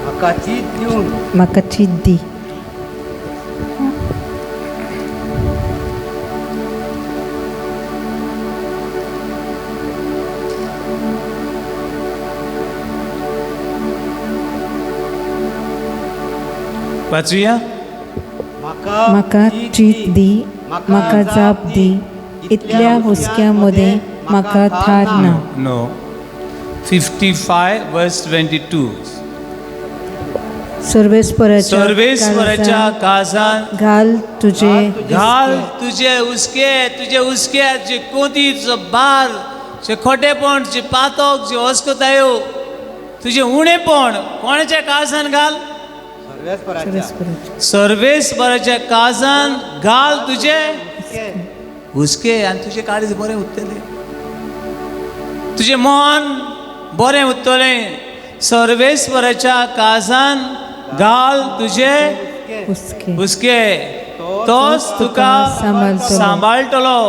B: म्हाका चीत दिवन
E: म्हाका चीत दी.
C: वाचूया.
E: म्हाका चीत दी, म्हाका जाप दी, इतल्या हुस्क्या मदें म्हाका थार ना.
C: No, 55 verse 22.
E: सर्वेस्पराच्या
C: सर्वेस्वराच्या काळजान
E: घाल तुजे
C: घाल तुजे हुस्के, तुजे हुस्के, जे कोतीचो भार, जे खोटेपण, जे पातक, जे अस्कतायो, तुजें उणेपण कोणाच्या काळजान घाल?
B: सर्वेस्पराच्या.
E: सर्वेस्पराच्या.
C: सर्वेस्वराच्या काळजान घाल तुजे हुस्के आनी तुजें काळीज बरें उरतलें, तुजें मन बरें उरतलें. सर्वेस्वराच्या काळजान घाल तुजे
E: हुस्के,
C: हुस्के, तोच तुका
E: सांबाळटलो.
C: सांबाळटलो.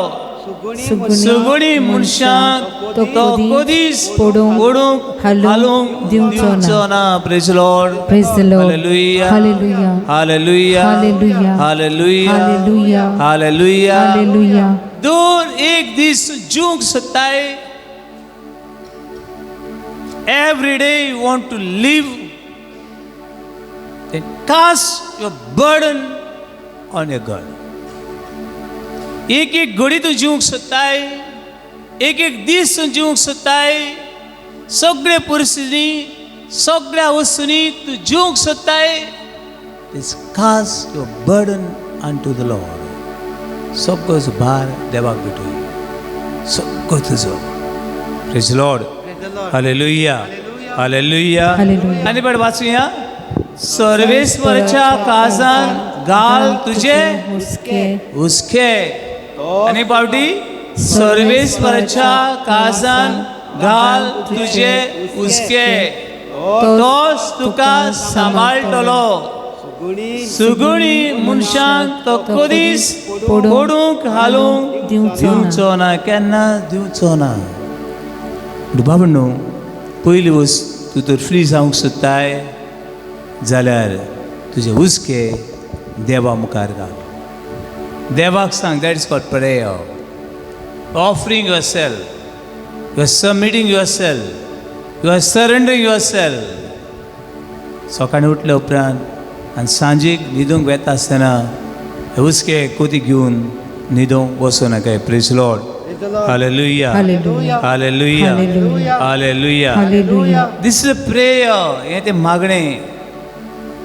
B: सुगुणी
C: सुगुणी मनशाक
E: तो
C: तो कदीच
E: पडूंक
C: पडूंक
E: हालूंक
C: हालूंक
E: दिवचो ना.
C: दिवचो ना. Praise Lord.
E: Praise the Lord.
C: Hallelujah.
E: Hallelujah.
C: Hallelujah.
E: Hallelujah.
C: Hallelujah.
E: Hallelujah.
C: Hallelujah.
E: Hallelujah.
C: दोन एक दीस जिवंक सोदताय. Every day you want to live, then cast your burden on your God. एक एक घडी तूं जिवंक सोदताय, एक एक दीस तूं जिवंक सोदताय, सगळे परिस्थिती, सगळ्या वस्तूंनी तूं जिवंक सोदताय, is cast your burden unto the Lord. सगळोच भार देवाक भेटय, सगळो तुजो. Praise Lord. Hallelujah. Hallelujah.
E: Hallelujah.
C: आनी पण वाचूया. सर्वेस्वराच्या काळजान घाल तुझे
E: हुस्के,
C: हुस्के. आनी पावटी, सर्वेस्वराच्या काळजान घाल तुझे हुस्के, तोच तुका सांबाळटलो.
B: सुगुणी
C: सुगुणी मनशांक तो कदीच पडूंक हालूंक
E: दिवचो ना.
C: दिवचो ना, केन्ना दिवचो ना. बाबा न्हू, पयली वस्त तूं तर फ्री जावंक सोदताय जाल्यार तुजे हुस्के देवा मुखार घाल. देवाक सांग. That is called prayer, offering yourself, you are submitting yourself, you are surrendering yourself. सकाळीं उठल्या उपरांत आनी सांजेक न्हिदूंक वेता आसतना हुस्के कोती घेवन न्हिदूंक वचूं नाका. Praise Lord. Hallelujah.
E: Hallelujah.
C: Hallelujah.
E: Hallelujah.
C: Hallelujah.
E: Hallelujah.
C: This is a prayer. हें तें मागणें.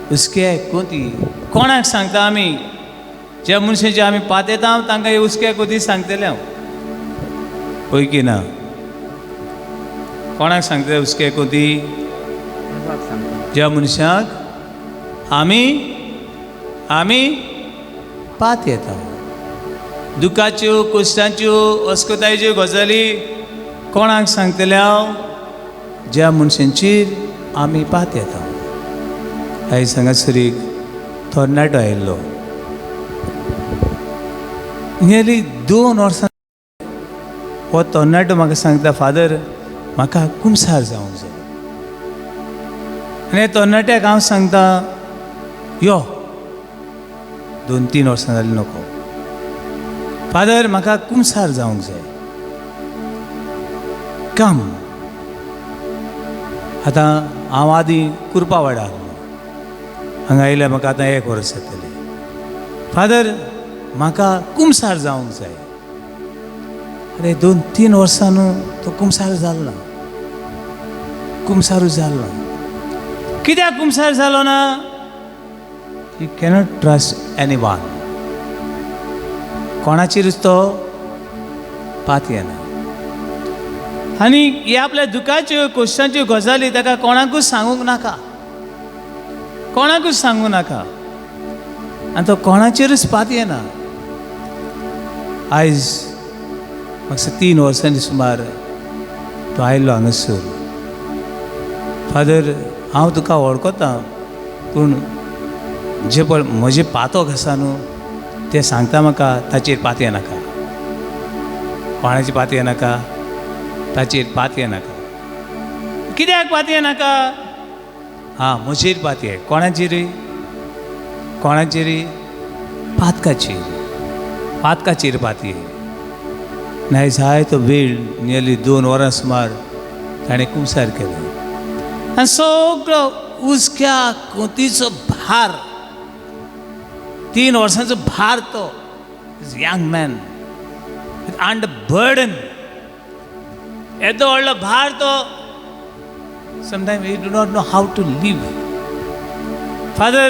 C: हुस्के कोती कोणाक सांगता आमी? ज्या मनशाचे आमी पातेता तांकां हे हुस्के कोती सांगतले हांव, हय की ना? कोणाक सांगतले हुस्के कोती?
B: देवाक सांगता.
C: ज्या मनशाक आमी पात येता, दुखाच्यो, कश्टांच्यो, अस्कतायच्यो गजाली कोणाक सांगतले हांव? ज्या मनशांचेर आमी पात येता. आयज हांगासर एक तरणाटो आयिल्लो. नियरली 2 वर्सां हो तरणाटो म्हाका सांगता, फादर, म्हाका कुमसार जावंक जाय. आनी तरणाट्याक हांव सांगता, यो, 2-3 वर्सां जालीं. नको फादर, म्हाका कुमसार जावंक जाय. काम आतां हांव आदीं कुरपावाडा आसलो, हांगा आयल्यार म्हाका आतां एक वर्स जातलें. फादर, म्हाका कुमसार जावंक जाय. अरे, 2-3 वर्सां न्हू तो कुमसार जालो ना, कुमसारूच जालो ना. कित्याक कुमसार जालो ना? You cannot trust any one. कोणाचेरूच तो पातयेना आनी हे आपल्या दुखाच्यो, कश्टांच्यो गजाली ताका कोणाकूच सांगूंक नाका, कोणाकूच सांगूं नाका. आनी तो कोणाचेरूच पातयेना. आयज म्हाका 3 वर्सांनी सुमार तो आयलो हांगासर. फादर हांव तुका वळखता, पूण जे पळय म्हजें पातक आसा न्हू तें सांगता म्हाका, ताचेर पातये नाका. कोणाची पातये नाका? ताचेर पातये नाका. कित्याक पातये नाका? आं, म्हजेर पातये. कोणाचेर? कोणाचेर? पातकाचेर. पातकाचेर पातये. नाही जाय तो वेळ नियरली 2 वरां सुमार ताणें कुमसार केलें आनी सगळो हुस्क्या कोतीचो भार, 3 वर्सांचो भार तो यंग मॅन अंड बर्डन, येदो व्हडलो भार तो. Sometime we do not know how to live. Father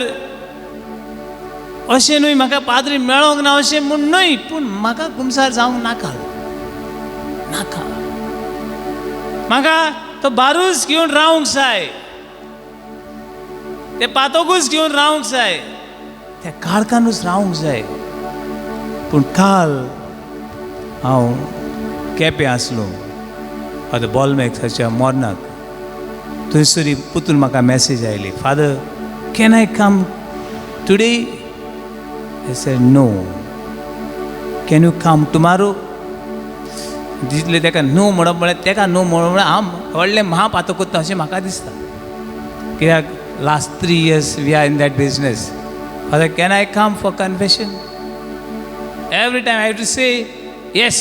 C: अशें न्हय म्हाका पाद्री मेळोंक ना अशें म्हूण न्हय, पूण म्हाका कुमसार जावंक नाका नाका. म्हाका तो बारूच घेवन रावंक जाय, ते पातकूच घेवन रावंक जाय, त्या काळखानूच रावंक जाय. पूण काल हांव केपें आसलो फादर बॉलमॅक्साच्या मरणाक. थंयसर पुतून म्हाका मॅसेज आयली, Father can I come today? I said no. Can you come tomorrow? दिसलें ताका नो म्हणप म्हळ्यार ताका नो म्हणप म्हळ्यार हांव व्हडलें म्हापातक करता अशें म्हाका दिसता. कित्याक last 3 years we are in that business. Father can I come for confession? Every time I have to say yes,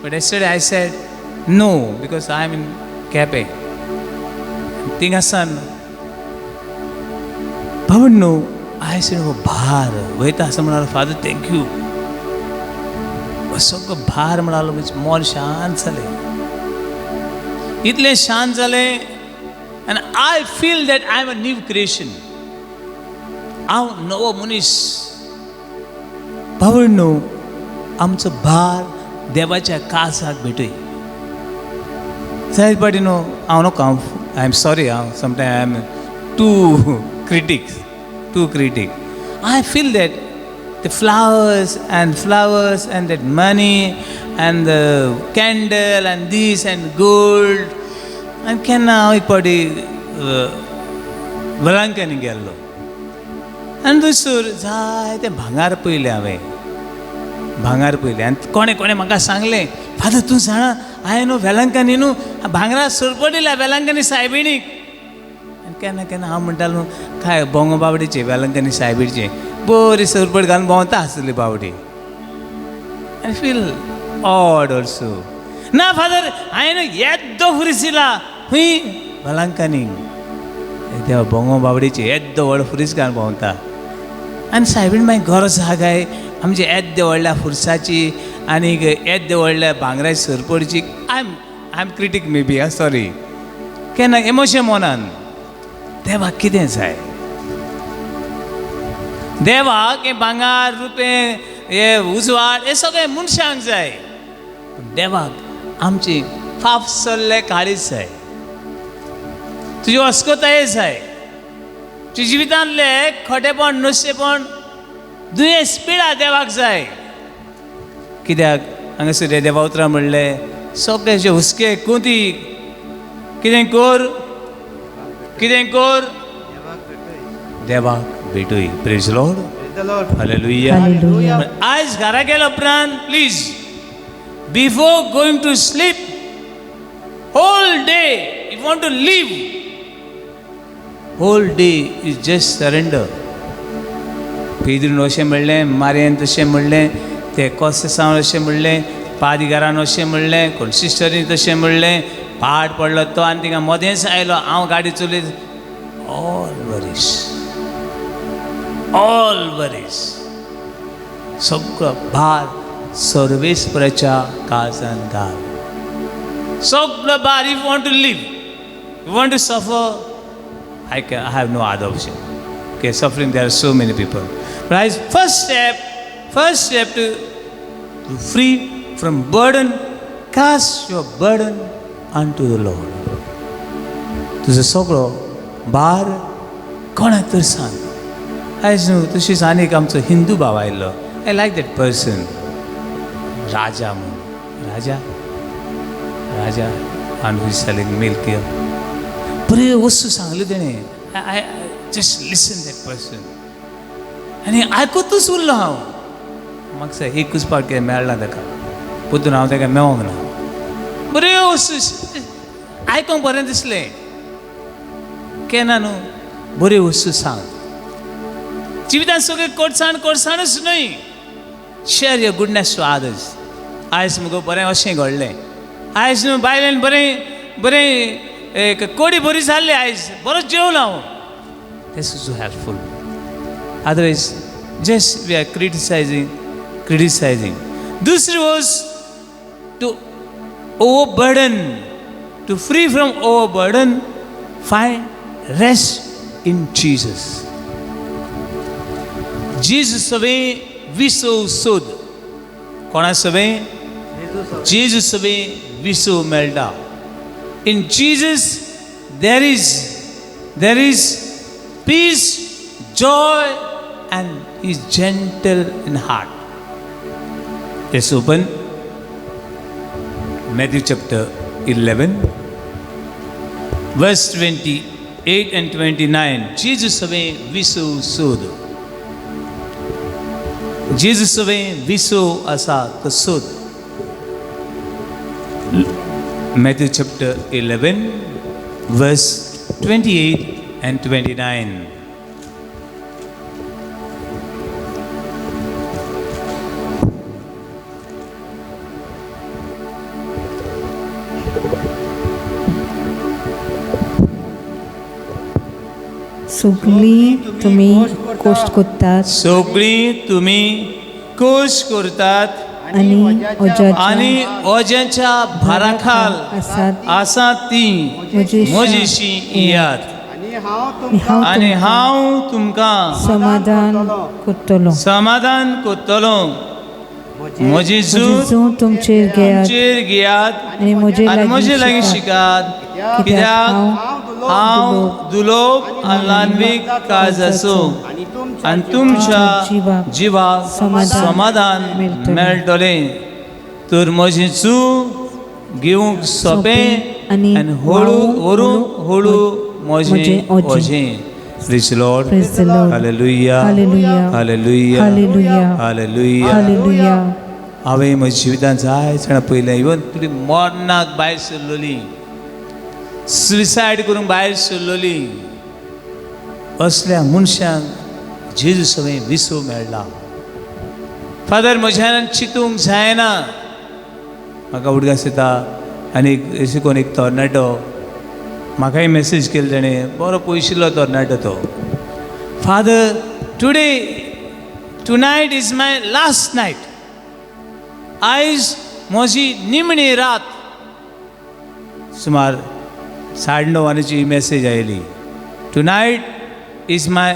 C: but yesterday I said no because I am in Quepem. थिंगासान भावण न्हू I said हो भार वयता आसा म्हणालो. फादर thank you, सगळो भार म्हणालो. म्हणजे मन शांत जालें, इतलें शांत जालें. आनी I feel that I am a new creation. हांव नवो मनीस. भावण न्हू आमचो भार देवाच्या काळजाक भेटय. सायज पाटी न्हू हांव नको, हांव I am sorry, हांव sometime I am too critics, too critic. I feel that the flowers and flowers and that money and the candle and this and gold. आनी केन्ना हांव एक फावटी वेळांकनी गेल्लो आनी थंयसर जायते भांगार पयलें हांवें, भांगार पयलें. आनी कोणें कोणें म्हाका सांगलें, फादर तूं जाणा हांवें न्हू वेलंकांनी न्हू भांगरा सरपडिल्या वेलंकांनी सायबिणीक. आनी केन्ना केन्ना हांव म्हणटालो काय बोंगो बावडीचे वेलंकांनी सायबीचे बरी सरपट घालून भोंवता आसली बावडी. I feel odd also. ना फादर हांवें न्हू येद्दो फुरीस दिला खंय वेलंकांनी, देवा बोंगो बावडीचे येद्दो व्हडलो फुरीस घालून भोंवता. आनी सायबीण मागीर गरज आहा काय आमचे येद्दे व्हडल्या फुरसाची आनी येद्दे व्हडल्या भांगराची सरपडची. I am critic may be, ah sorry. केन्ना एमोशन मनान देवाक कितें जाय? देवाक हें भांगर रुपें हे उजवाड हे सगळें मनशांक जाय, पूण देवाक आमची फाफसल्ले काळीज जाय, तुजी अस्कताय जाय, तुज्या जिवितांतले खोटेपण नुस्तेपण दुयेंस पिडा देवाक जाय. कित्याक हांगासर देवा उतरां म्हणलें सगळे जे हुस्के कुंती कितें कर, कितें कर, देवाक भेटूय. Praise Lord, hallelujah.
E: Hallelujah.
C: आयज घरा गेल्या उपरांत please before going to sleep whole day you want to live whole day is just surrender. पेद्रून अशें म्हणलें, मारयेन तशें म्हणलें, ते कोस्तेसांव अशें म्हणलें, पादिगारान अशें म्हणलें, कोण सिस्टरीन तशें म्हणलें, पाड पडलो तो आनी थिंगा मदेंच आयलो हांव गाडी चलयत. ऑल वरीस, ऑल वरीस, सगळो भार सर्वेस्पराच्या काळजान घाल. सगळो भार. If want to live, you want to suffer, I can, I have no other option. Okay, suffering, there are so many people. But I, first step to free from burden, cast your burden unto the Lord. तुजो सगळो भार कोणाक तर सांग. आयज न्हू तशीच आनी एक आमचो हिंदू भाव आयलो. I like that person. राजा म्हूण. राजा राजा आनी सेलिंग मिल्क. बऱ्यो वस्तू सांगल्यो तेणें. I just listen that person आनी आयकतूच उरलो हांव. म्हाका एकूच पावट कितें मेळ्ळा ताका, पोतून हांव ताका मेवोंक ना. बऱ्यो वस्तू आयकोंक बरें दिसलें. केन्ना न्हू बऱ्यो वस्तू सांग. जिवितांत सगळें कोडसाण कोडसाणूच न्हय. Share your goodness to others. आयज मुगो बरें अशें घडलें, आयज न्हू बायलेन बरें बरें एक कोडी बरी जाल्ली, आयज बरो जेवलो हांव. This is helpful. Otherwise just we are criticizing criticizing. दुसरी was to overburden, to free from overburden, find rest in Jesus. Jesus सवें विसव सोद. कोणा सवें? जेजू सवें विसव मेळटा. In Jesus there is peace, joy and is gentle in heart. Let's open Matthew chapter 11, verse 28 and 29. Jesus सवें विसव सोद. जेजू सवें विसव आसा तो सोद. Matthew chapter 11, verse 28 and 29.
E: सगळीं तुमी कश्ट करतात
C: सगळीं तुमी कश्ट करतात
E: आनी ओज्याच्या
C: आनी ओज्याच्या भाराखाल
E: आसात
C: आसा ती
E: म्हजेशी
C: म्हजेशी येयात
B: आनी हांव
E: आनी
B: तुमकां
E: हांव
C: आनी
E: तुमकां
C: हांव तुमकां
E: समाधान करतलो.
C: समाधान करतलो. म्हजी
E: म्हजें
C: जूं
E: जूं तुमचेर घेयात
C: तुमचेर घेयात
E: आनी म्हजे
C: आनी म्हजे
E: लागीं
C: लागीं
E: शिकात.
C: शिकात, कित्याक हांव दुलोब आनी ल्हानवीक काळजाचो
B: आनी तुमच्या
C: आनी तुमच्या
E: जिवाक
C: जिवाक
E: समाधान
C: समाधान
E: मेळटलें.
C: मेळटलें. तर म्हजें जूं घेवंक सोंपें
E: आनी
C: आनी हळू
E: व्हांवूंक
C: हळू हळू म्हजें
E: म्हजें ओजें.
C: ओजें. Praise the Lord.
E: Praise the Lord.
C: Hallelujah.
E: Hallelujah.
C: Hallelujah.
E: Hallelujah.
C: Hallelujah.
E: Hallelujah.
C: हांवें म्हज्या जिवितांत जाय जाणां पयलें, इवन तुमी मरणाक भायर सरलोली, सुसायड करूंक भायर सरलोली, असल्या मनशांक जेजू सवें विसव मेळ्ळा. फादर, म्हज्यान चिंतूंक जायना. म्हाका उडगास येता आनी अशें कोण एक तरणाटो म्हाकाय मॅसेज केली तेणें. बरो पयशिल्लो तरणाटो तो. "Father, today, tonight is my last night. आयज म्हजी निमणी रात." सुमार 9:30 वरांची मॅसेज आयली. "Tonight is my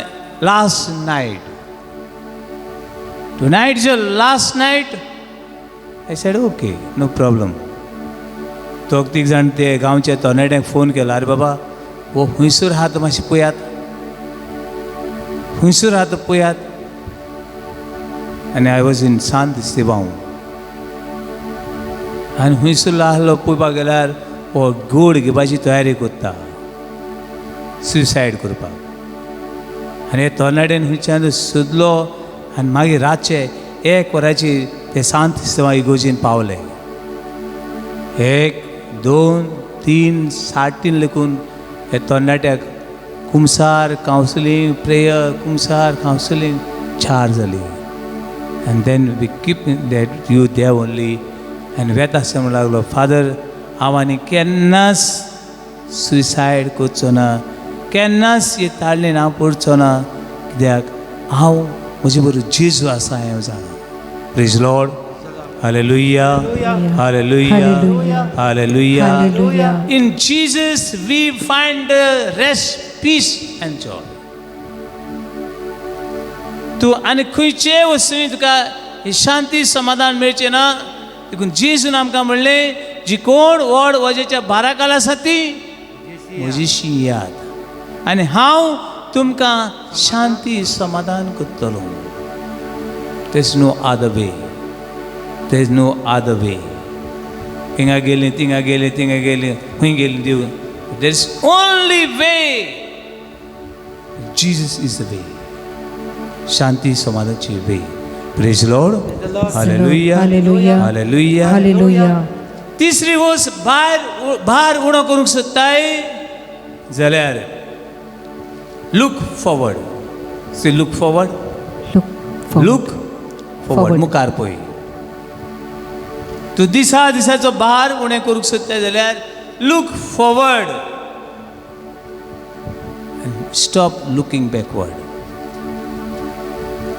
C: last night. Tonight is your last night." I said, "Okay, no problem." दोग तीग जाण ते गांवच्या तरणाट्यांक फोन केलो. "आरे बाबा, हो खुंयसर आहा तो मातशें पळयात, खुंयसर आहा तो पळयात." आनी I was in Sant Estevao आनी खुंयसर आहलो पळोवपाक गेल्यार हो गोड घेवपाची तयारी करता सुसायड करपाक. आनी हे तरणाट्यान खंयच्यान सोदलो आनी मागीर रातचे 1 वरांचेर ते सांत इस्तेवां इगोर्जीन पावले. 1, 2, 3, 3:30 लेखून हे तरणाट्याक कुमसार, कावन्सिलींग, प्रेयर, कुमसार, कावन्सिलींग, 4 जाली. And then we keep that you there only. आनी वेता आसतना म्हणूंक लागलो, "फादर, हांव आनी केन्नाच सुसायड करचो ना, केन्नाच हे ताळणेन हांव पडचो ना, कित्याक हांव म्हजे बरोबर जेजू आसा हें हांव जाणा." Praise Lord. Hallelujah. Hallelujah.
E: Hallelujah.
C: Hallelujah.
E: Hallelujah.
C: In Jesus we find rest, peace and joy. तूं आनी खंयचे वस्तूंनी तुका ही शांती समाधान मेळचें ना. देखून जेजून आमकां म्हणलें, जी कोण व्हड वजेच्या भाराखाल आसा ती म्हजीशी येयात आनी हांव तुमकां शांती समाधान करतलो. There's no other way. There is no other way. हिंगा गेलीं, तिंगा गेलीं, तिंगा गेलीं, खंय गेलीं देव. There is only way. Jesus is the way. शांती समाधानाची वे. Praise Lord. Hallelujah.
E: Hallelujah.
C: Hallelujah.
E: Hallelujah.
C: तिसरी गोश्ट, भायर भार उणो करूंक सोदताय जाल्यार look forward. Say, look forward.
E: Look forward.
C: Look forward.
E: Forward.
C: मुखार पळय. तूं दिसा दिसाचो भार उणें करूंक सोदताय जाल्यार look forward, stop looking backward.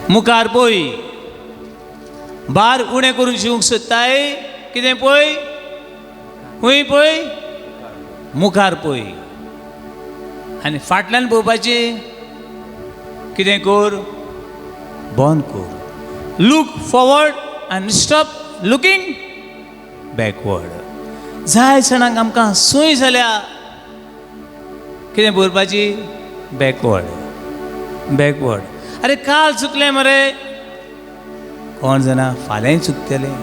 C: मुखार पळय. भार उणें करून शिवूंक सोदताय, कितें पळय? खंय पळय? मुखार पळय. आनी फाटल्यान पळोवपाचें कितें कर? बंद कर. Look forward आनी स्टॉप लुकींग बॅकवर्ड. जाय जाणांक आमकां सूय जाल्या कितें बरोवपाची? Backward, backward. अरे काल चुकलें मरे, कोण जाणा फाल्यांय चुकतलें.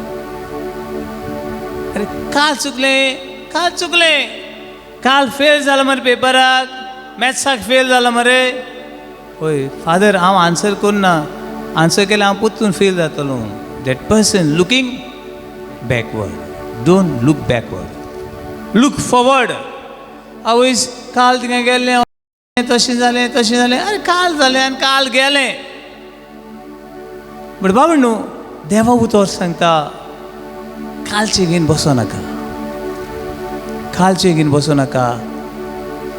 C: अरे काल चुकलें, काल चुकलें, काल फेल जालो मरे पेपराक, मॅथ्साक फेल जालो मरे. हय फादर, हांव आन्सर करना, आन्सर केल्यार हांव परतून फेल जातलो. That person looking backward. Don't look backward, look forward. आवयस, काल थिंगा गेल्लें, तशें जालें, तशें जालें. अरे काल जालें आनी काल गेलें. बट बाबा न्हू, देवा उतर सांगता, कालचें घेवन बसो नाका, कालचें घेवन बसो नाका.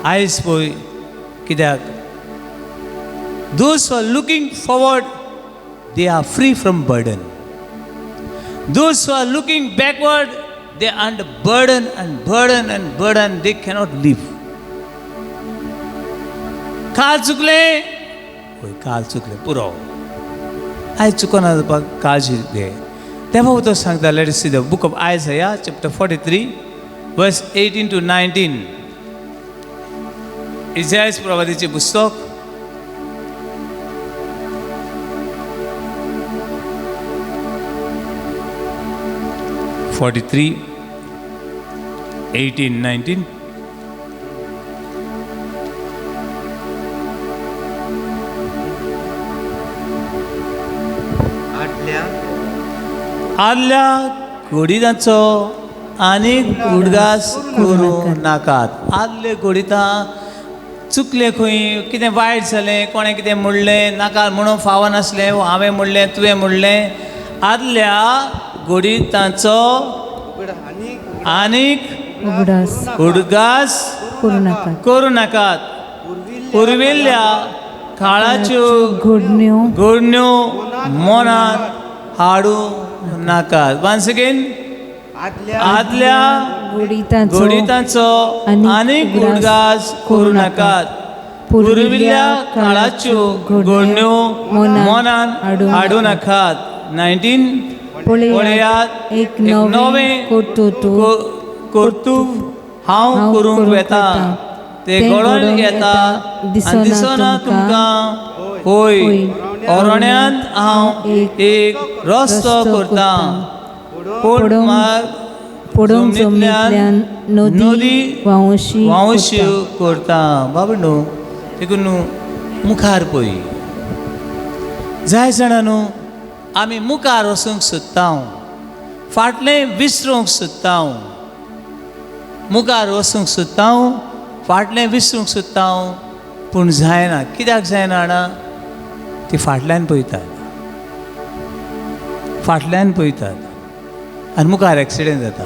C: आयज पळय. कित्याक? Those are looking forward, they are free from burden. Those are looking backward, they under burden and burden and burden. They cannot live. काल चुकलें, हय काल चुकलें, पुरो. आयज चुकना जावपाक काळजी घे. तेव्हा तो सांगता, let see the book of Isaiah chapter 43 verse 18 to 19. इजायस प्रवादीचें पुस्तक, 43:18-19.
B: आदल्या
C: आदल्या घडितांचो आनीक उडगास करूं नाकात. आदले घडितां चुकले खंय, कितें वायट जालें, कोणें कितें म्हणलें, नाका म्हणून फावनासलें, हांवें म्हणलें, तुवें म्हणलें. आदल्या घडितांचो
B: आनी
C: आनीक
E: उगडास
C: उडगास
E: करूं नाकात.
C: करूं नाकात. पुर्विल्ल्या काळाच्यो
E: घडण्यो
C: घडण्यो मनांत हाडूं नाकात. Once again.
B: आदल्या
C: आदल्या
E: घडितांचो
C: घडितांचो आनीक उडगास करूं नाकात. पुर्विल्ल्या काळाच्यो घडण्यो मनांत हाडूं नाकात. 19.
E: पळयात, एक नवें कर्तृत्व
C: कर्तुव हांव
E: हांव
C: करूंक
E: करूंक
C: वेता,
E: वेता.
C: ते
E: तें
C: घडोवन
E: घडोवन
C: येता
E: येता,
C: आनी
E: दिसना
C: दिसना
E: तुमकां.
C: तुमकां. होय,
E: होय,
C: अरण्यांत हांव
E: एक
C: एक रस्तो
E: रस्तो
C: करता, पूण
E: पडोवंक
C: मार्ग
E: पडोवंक जमनींतल्यान नदी व्हांवशी
C: व्हांवशी
E: करता.
C: करता. बाबा न्हू, देखून न्हू मुखार पळय. जाय जाणा न्हू, आमी मुखार वचूंक सोदता, फाटलें विसरूंक सोदता. मुखार वचूंक सोदता, फाटलें विसरूंक सोदता, पूण जायना. कित्याक जायना जाणा? ती फाटल्यान पळयतात, फाटल्यान पळयतात आनी मुखार एक्सिडेंट जाता.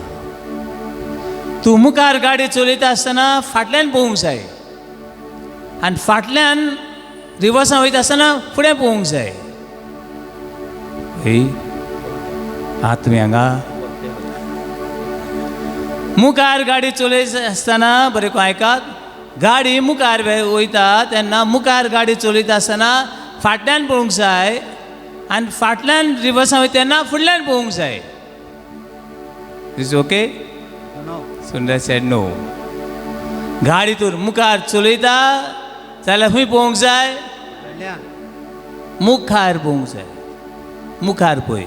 C: तूं मुखार गाडी चलयता आसतना फाटल्यान पळोवंक जाय आनी फाटल्यान रिवर्सान वयता आसतना फुडें पळोवंक जाय. हय, आं, तुमी हांगा मुखार गाडी चलयता आसतना बरें आयकात. गाडी मुखार वयता तेन्ना, मुखार गाडी चलयता आसतना फाटल्यान पळोवंक जाय आनी फाटल्यान रिवर्सान वयता तेन्ना फुडल्यान पळोवंक जाय. Is okay? Sundar said no. गाडी तर मुखार चलयता जाल्यार खंय पळोवंक जाय? मुखार पळोवंक जाय. मुखार पळय.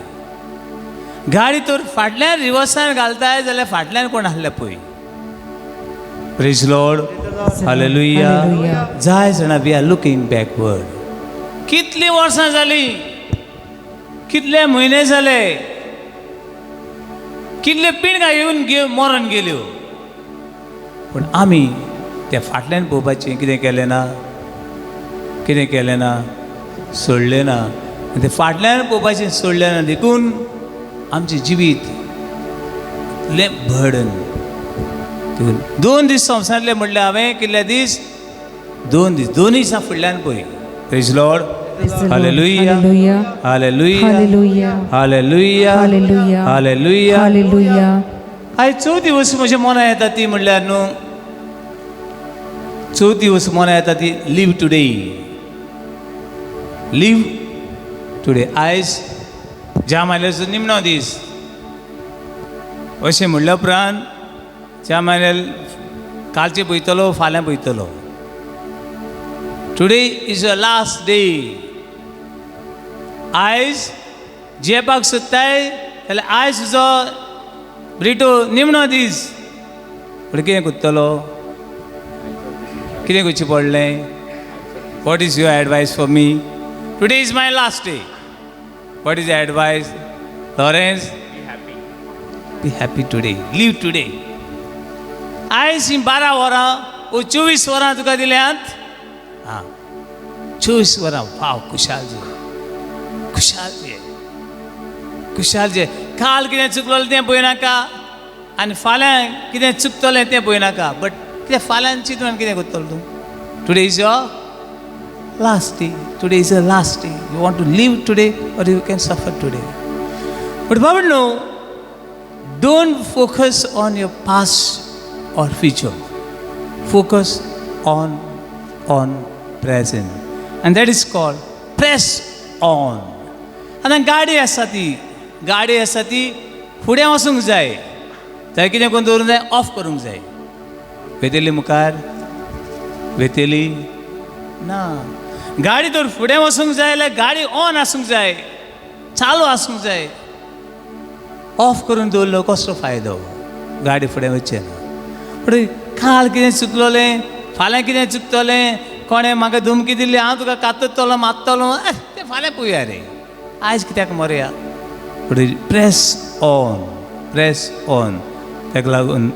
C: गाडी तर फाटल्यान रिवर्सान घालताय जाल्यार फाटल्यान कोण आहले पळय. Praise Lord. Hallelujah.
E: Hallelujah.
C: जाय जाणां we are looking backward. कितलीं वर्सां जालीं, कितले म्हयने जाले, कितले पिणगां येवन मरण गेल्यो, पूण आमी त्या फाटल्यान पळोवपाचें कितें केलें ना, कितें केलें ना, सोडलें ना. आनी तें फाटल्यान पळोवपाचें सोडलें ना, देखून आमचें जिवीत इतलें बर्डन. देखून 2 दीस संवसारांतले म्हणल्यार हांवें कितले दीस, 2 दीस, 2 दिसां फुडल्यान पळय. Praise Lord. Hallelujah.
E: Hallelujah.
C: Hallelujah.
E: Hallelujah.
C: Hallelujah.
E: Hallelujah.
C: Hallelujah.
E: Hallelujah.
C: आयज चवथी वस्त म्हज्या मनां येता ती म्हणल्यार न्हू, चवथी वस्त मनां येता ती लीव टुडे. Leave today. आयज ज्या मायल्याचो निमणो दीस अशें म्हणल्या उपरांत ज्या मायल्यार कालचें पळयतलो, फाल्यां पळयतलो. Today is a last day. आयज जियेवपाक सोदताय जाल्यार आयज तुजो ब्रिटो निमणो दीस. पूण कितें करतलो, कितें करचें पडलें? What is your advice for me? Today is my last day. What is advice Lawrence? Be happy today, live today. आयज ही 12 वरां वो 24 वरां तुका दिल्यांत. आं, 24 वरां वाव, खुशाल जे, खुशाल जे, खुशाल जे. काल कितें चुकलोलें तें पळयनाका आनी फाल्यां कितें चुकतलें तें पळयनाका, बट कितें फाल्यां चिंतून कितें करतलो तूं? Today is your last day. Today is your last day. You want to live today or you can suffer today. But बाबा न्हू, don't focus on your past or future. Focus on present, and that is called press on. आतां गाडी आसा ती, गाडी आसा ती फुडें वचूंक जाय, जाय कितें करून दवरूंक जाय, ऑफ करूंक जाय. वेतली मुखार वेतली ना. गाडी तर फुडें वचूंक जाय जाल्यार गाडी ऑन आसूंक जाय, चालू आसूंक जाय. ऑफ करून दवरलो कसलो फायदो, गाडी फुडें वचचें ना. पूण काल कितें चुकलोलें, फाल्यां कितें चुकतलें, कोणें म्हाका धमकी दिल्ली, हांव तुका कातरतलो मारतलो, तें फाल्यां पळोवया रे, आयज कित्याक मरया. पूण प्रेस ऑन, प्रेस ऑन. ताका लागून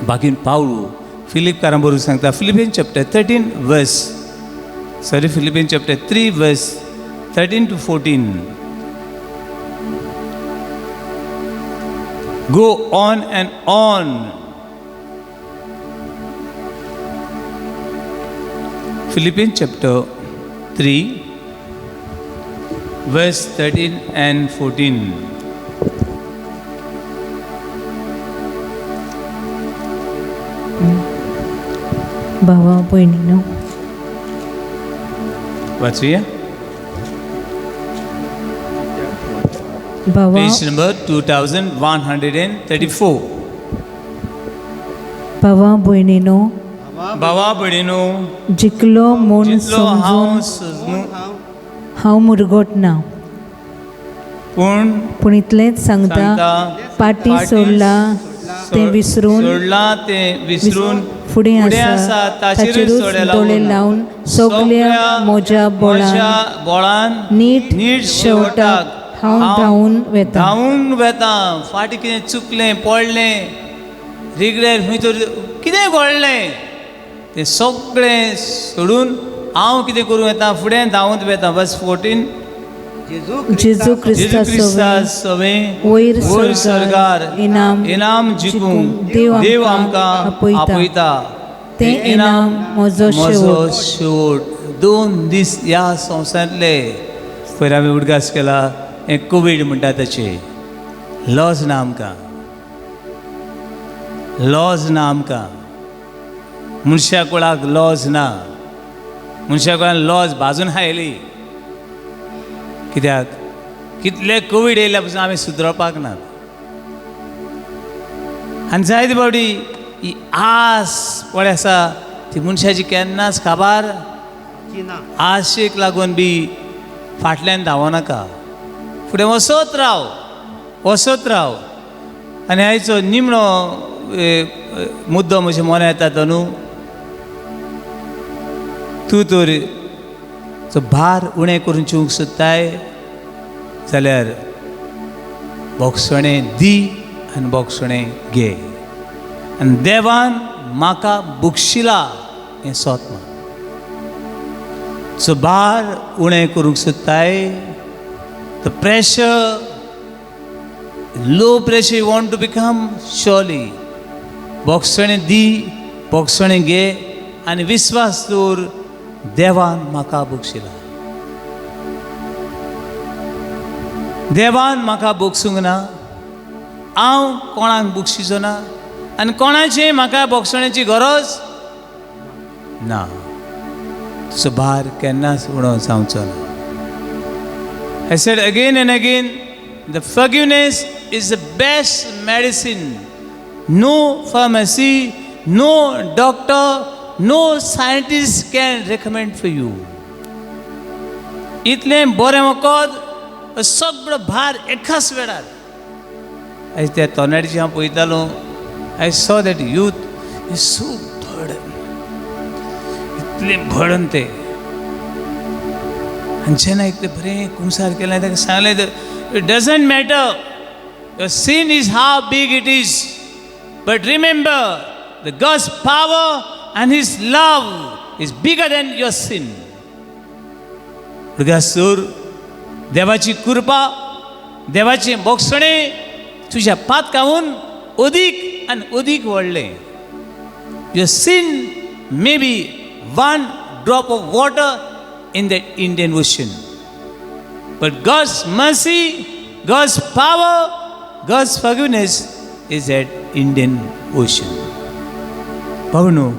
C: बाकीन पावलू फिलिपकारां बरोबर सांगता, Philippian chapter 13 verse, sorry, Philippian chapter 3 verse 13 to 14. Go on and on. Philippians chapter 3 verse 13 and 14.
E: भावा भयणीनो,
C: वाचूया.
E: भावा
C: Page number 2134.
E: भावा भयणीनो,
C: भावा भयणीनो,
E: जिखलो म्हूण
C: जितलो हांव
E: समजून
C: सजून
E: हांव मुरगोट ना,
C: पूण
E: पूण इतलेंच सांगता,
C: सांगता,
E: पाटी सोडला तें विसरून,
C: सोडलां तें विसरून,
E: फुडें आसा ताचेरूच दोळे लावन सगल्या म्हज्या बोळान
C: बोळान
E: नीट
C: नीट
E: शेवटाक हांव धांवून वेता.
C: धांवून वेता. फाटीं कितें चुकलें, पडलें, रिग्रेट खंय तर कितें घडलें तें सगळें सोडून हांव कितें करूं येता, फुडें धांवत वेता. बस 14.
E: जेजू
C: जेजू
E: क्रिस्ता
C: क्रिस्ता सवें
E: वयर
C: वयर
E: स्वर्गार
C: स्वर्गार
E: इनाम
C: इनाम जिखूंक
E: देव
C: देव
E: आमकां
C: आमकां
E: आपयता.
C: आपयता.
E: तें इनाम म्हजो
C: म्हजो
E: शेवट.
C: शेवट. 2 दीस ह्या संवसारांतले पयर आमी उडगास केला, हें कोवीड म्हणटा ताचे लॉज ना आमकां, लॉज ना आमकां. मनशा कुळाक लॉज ना, मनशा कुळान लॉज भाजून खायली. कित्याक कितले कोवीड येयल्या पसून आमी सुदरपाक ना. आनी जायते फावटी ही आस पळय आसा ती मनशाची केन्नाच काबार. आशेक लागून बी फाटल्यान धांवो नाका, फुडें वचत राव. वसत राव. आनी आयचो निमणो मुद्दो म्हज्या मनां येता तो न्हू, तूं तर तो भार उणें करून चिवंक सोदताय जाल्यार बोगसणें दी आनी बोगसणें घे. आनी देवान म्हाका बक्षिला हें सोत मान. सो भार उणें करूंक सोदताय, the pressure, low pressure you want to become, surely बोगसणें दी, बोगसणें घे आनी विस्वास दवर देवान म्हाका बक्षिला. देवान म्हाका बक्षूंक ना, हांव कोणाक बक्षिचो ना आनी कोणाचें म्हाका बोगसण्याची गरज ना. तुजो भार केन्नाच उणो जावचो ना. I said again and again, the forgiveness is the best medicine. No pharmacy, no doctor, no scientist can recommend for you. इतलें बरें वखद, सगळो भार एकाच वेळार. आयज त्या तरणाट्याची हांव पळयतालो, I saw that youth is so burden, इतलें बर्डन तें. आनी जेन्ना इतलें बरें कुमसार केलें, ताका सांगलें, it doesn't matter your sin is how big it is, but remember the God's power and his love is bigger than your sin. भुरग्या, देवाची कृपा, देवाचें बोगसणें तुज्या पातकावून अदीक आनी अदीक व्हडलें. Your sin may be one drop of water in the Indian Ocean, but God's mercy, God's power, God's forgiveness is at Indian Ocean. भावनो,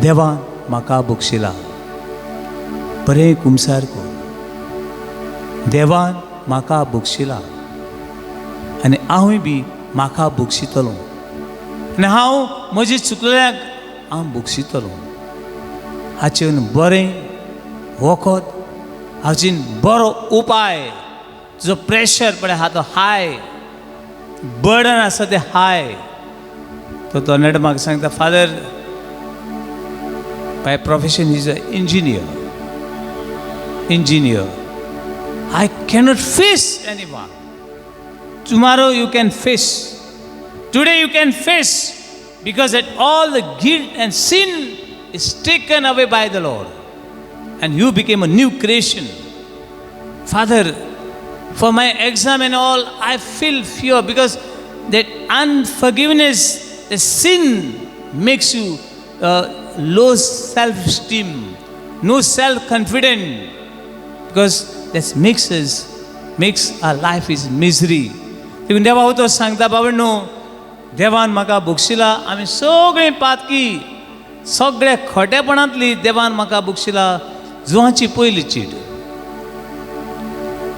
C: देवान म्हाका बक्षिला, बरें कुमसार कर. देवान म्हाका बक्षिला आनी हांवूय बी म्हाका बक्षितलो आनी हांव म्हजे चुकलेल्याक हांव बक्षितलो. हाचेर बरें वखद, हाचेर बरो उपाय. तुजो प्रेशर पळय आहा तो हाय बर्डन आसा तें हाय. तो तरणाटो म्हाका सांगता, Father, by profession is a engineer, engineer, I cannot face any one. Tomorrow you can face, today you can face, because that all the guilt and sin is taken away by the Lord and you became a new creation. Father, for my exam and all, I feel fear because that unforgiveness, the sin makes you low self-esteem, no self-confidence, because that makes our life is misery. देखून देवा तो सांगता, बाबा न्हू, देवान म्हाका बक्षिला. आमी सगळीं पातकी, सगळ्या खोटेपणांतली देवान म्हाका बक्षिला. जुवांची पयली चीट,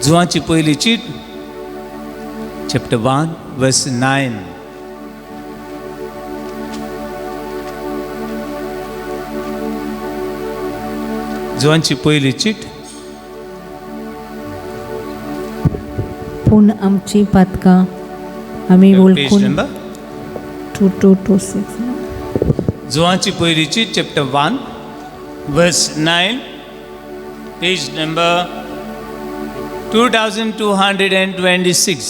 C: जुवांची पयली चीट, चॅप्टर 1 वर्स 9. जुवांची पयली चीट.
E: पूण आमची पातकां आमी
C: पेज
E: वळखून
C: नंबर
E: 2226.
C: जुवांची पयली चीट, chapter 1 verse 9, page number 2226.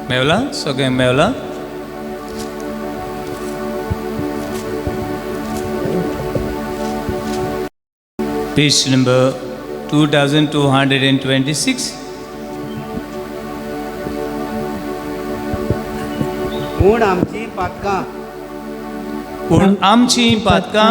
C: Mewla? सगळें मेवला? Page number 2226.
B: पूण आमची पातकां
C: पूण आमची पातकां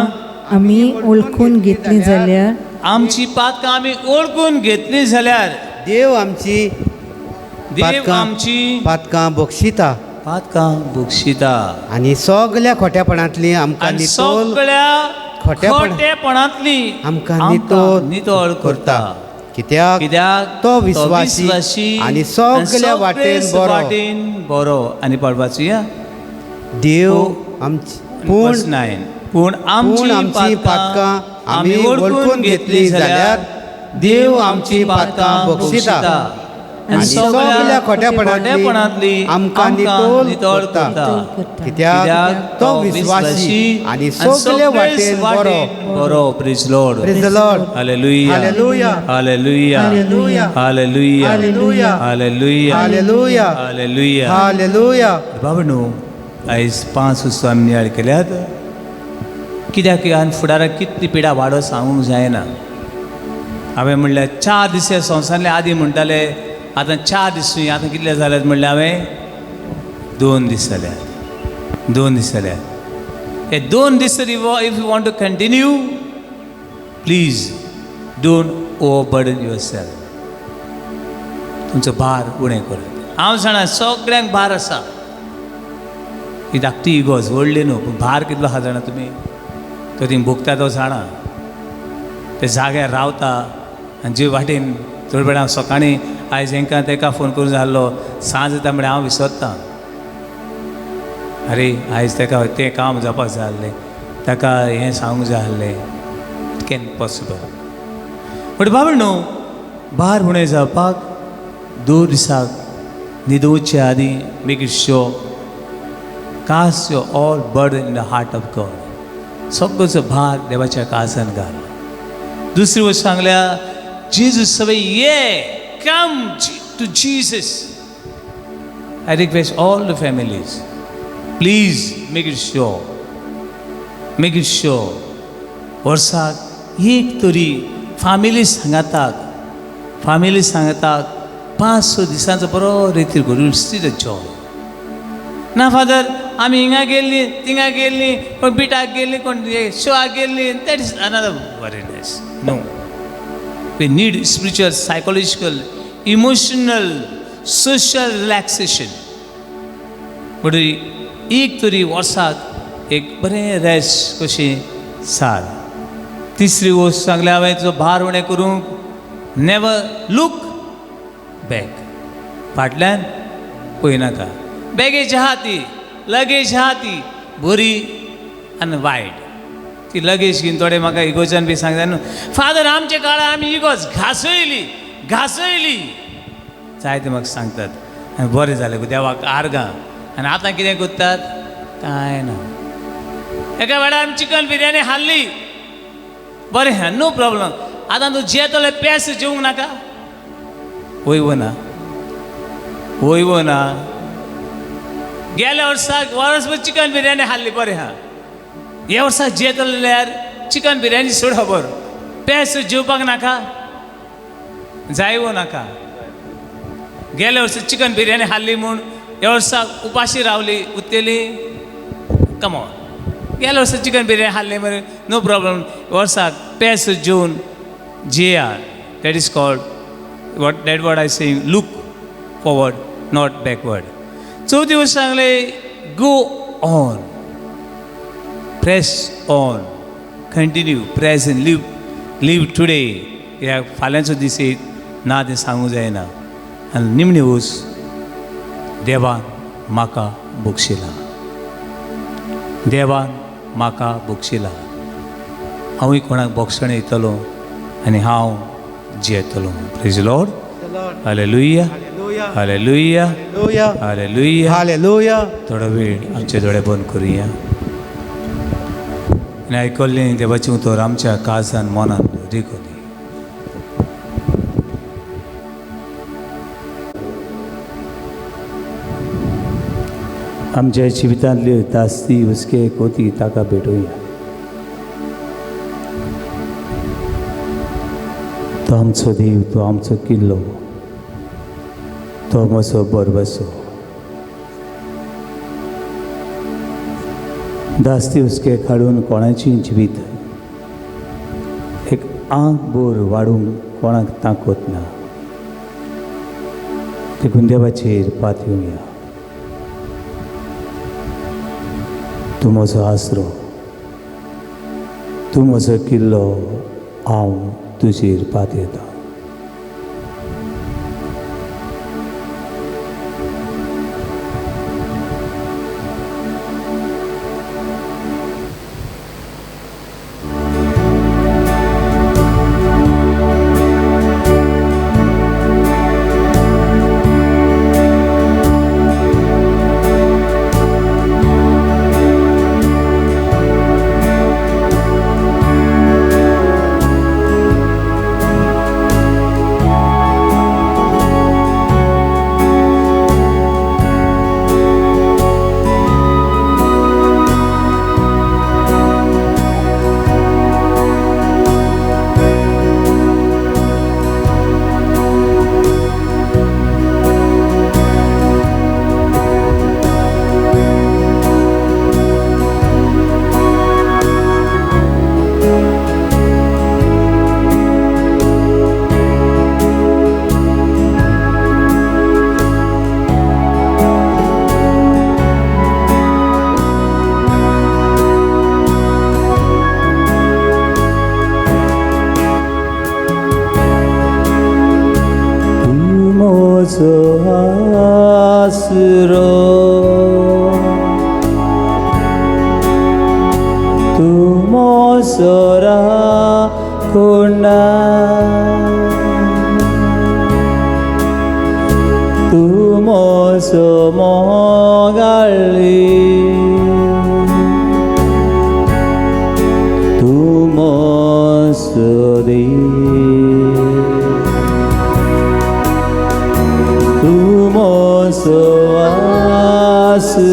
E: आमी वळखून घेतली जाल्यार,
C: आमची पातकां आमी ओळखून घेतली जाल्यार,
B: देव आमची
C: देव
B: पातकां
C: आमची
B: पातकां बक्षिता
C: पातकां बक्षिता
B: आनी सगल्या खोट्यापणांतली आमकां
C: आनी
B: नितळ
C: सगळ्या
B: खोटेपणांतली
C: खोटेपणांतली
B: आमकां नितळ
C: नितळ करता.
B: कित्याक
C: कित्याक
B: तो विस्वासी आनी सगल्या वाटेन बरो.
C: वाटेन बरो. आनी पळपाचुया
B: देव आमची पूण
C: 9. पूण
B: पूण आमची पातकां आमी वळखून घेतली जाल्यार देव आमची पातकां बक्षिता आनी सगल्या खोटेपणांतली आमकां नितळ करता. कित्याक तो विस्वासी आनी सगले वाटेन बरो.
C: बरो. Praise Lord.
B: Praise the Lord.
C: Hallelujah.
B: Hallelujah.
C: Hallelujah.
B: Hallelujah.
C: Hallelujah.
B: Hallelujah.
C: Hallelujah.
B: Hallelujah.
C: Hallelujah.
B: Hallelujah.
C: बाबा न्हू, आयज पांच वस्तू आमी नियाळ केल्यात. कित्याक आनी फुडाराक कितली पिडा वाडो सांगूंक जायना. हांवें म्हणल्यार 4 दीस ह्या संवसारांतले आदी म्हणटाले, आतां 4 दीस न्हय, आतां कितले जाल्यात म्हणल्यार हांवें 2 दीस जाल्यात, 2 दीस जाल्यात. हे 2 दीस तरी if you want to continue, please don't overburden yourself. तुमचो भार उणें करात. हांव जाणा सगळ्यांक भार आसा, ही धाकटी इगोज व्हडली न्हू, पूण भार कितलो आसा जाणा तुमी, तो थिंग भोगता तो जाणा. ते जाग्यार रावता आनी जे वाटेन थोडे वेळ हांव सकाळीं आयज हेंकां तेका फोन करून जाल्लो, सांज जाता म्हळ्यार हांव विसरतां, अरे आयज तेका तें काम जावपाक जाय आसलें, ताका हें सांगूंक जाय आसलें. It can possible. But बाबा न्हू, भार उणें जावपाक 2 दिसाक न्हिदोवचे आदीं make it sure cast your all burden in the heart of God. सगळोचो भार देवाच्या काळजान घाल. दुसरी वस्त सांगल्या, जेजू सवय ये, come to Jesus. I request all the families, please make it sure, make it sure वर्साक एक तरी फामिली सांगाताक, फामिली सांगाताक 5-6 दिसांचो बरो रेतीर करून सी the Joy. ना फादर आमी हिंगा गेल्ली थिंगा गेल्ली, कोण बिटाक गेल्ली, कोण शोआक गेल्ली, that is another worriness. No, we need spiritual, psychological, emotional, social relaxation. म्हणटरी एक तरी वर्साक एक बरें रेस्ट कशें सार. तिसरी वस्त सांगल्या हांवें, जो भार उणें करूंक नेवर लूक बॅक, फाटल्यान पळयनाका. बॅगेज आहा ती, लगेज आहा ती बरी आनी वायट. ती लगेज घेवन थोडे म्हाका इगोजान बी सांगता न्हू, फादर आमच्या काळार आमी इगोज घासयली घासयली, जायते म्हाका सांगतात. आनी बरें जालें देवाक आर्गां. आनी आतां कितें करतात कांय ना. एका वेळार आमी चिकन बिरयानी हाडली, बरें आहा, नो प्रॉब्लम. आतां तूं जेतलो पेस जेवंक नाका, वय ना, वय ना. गेल्या वर्साक वर्सभर चिकन बिरयानी हाडली, बरें आहा. ह्या वर्साक जेतलो जाल्यार चिकन बिरयानी सोड खबर, पेस जेवपाक नाका, जाय वो नाका. गेल्या वर्सा चिकन बिरयानी हाडली म्हूण ह्या वर्साक उपाशी रावली उत्तेली, कमॉन. गेल्या वर्सा चिकन बिरयानी हाडली मरे, नो प्रॉब्लम. वर्साक पेस जेवन जेया, that is called what that what I saying, look forward not backward. चवथी वस्त सांगले, go on, press on, continue, press and live, live today. ह्या फाल्यांचो दीस येत ना तें सांगूंक जायना. आनी निमणी वस्त, देवान म्हाका बक्षिला, देवान म्हाका बक्षिला. हांवूय कोणाक बक्षणें दितलो आनी हांव जियेतलो. Praise Lord. Hallelujah. Hallelujah. Hallelujah.
B: Hallelujah.
C: थोडो वेळ आमचे दोळे बंद करुया आनी आयकल्लें देवाचें उतर आमच्या काळजान मनान रिगोवंदी. आमच्या जिवितांतल्यो दास्ती हुस्के कोती ताका भेटोवया. तो आमचो देव, तो आमचो किल्लो, तो म्हजो बरबसो. दास्ती हुस्के काडून कोणाची जिवीत एक आंग बोर वाडूंक कोणाक ताकत ना, देखून देवाचेर पातयेवया. तूं म्हजो आसरो, तूं म्हजो किल्लो, हांव तुजेर पातयेता. मोसो आसरो, तूं मोसो राखणा, तूं मोसो मोगाळी, तूं मोसो देव, तूं मोसो आसरो,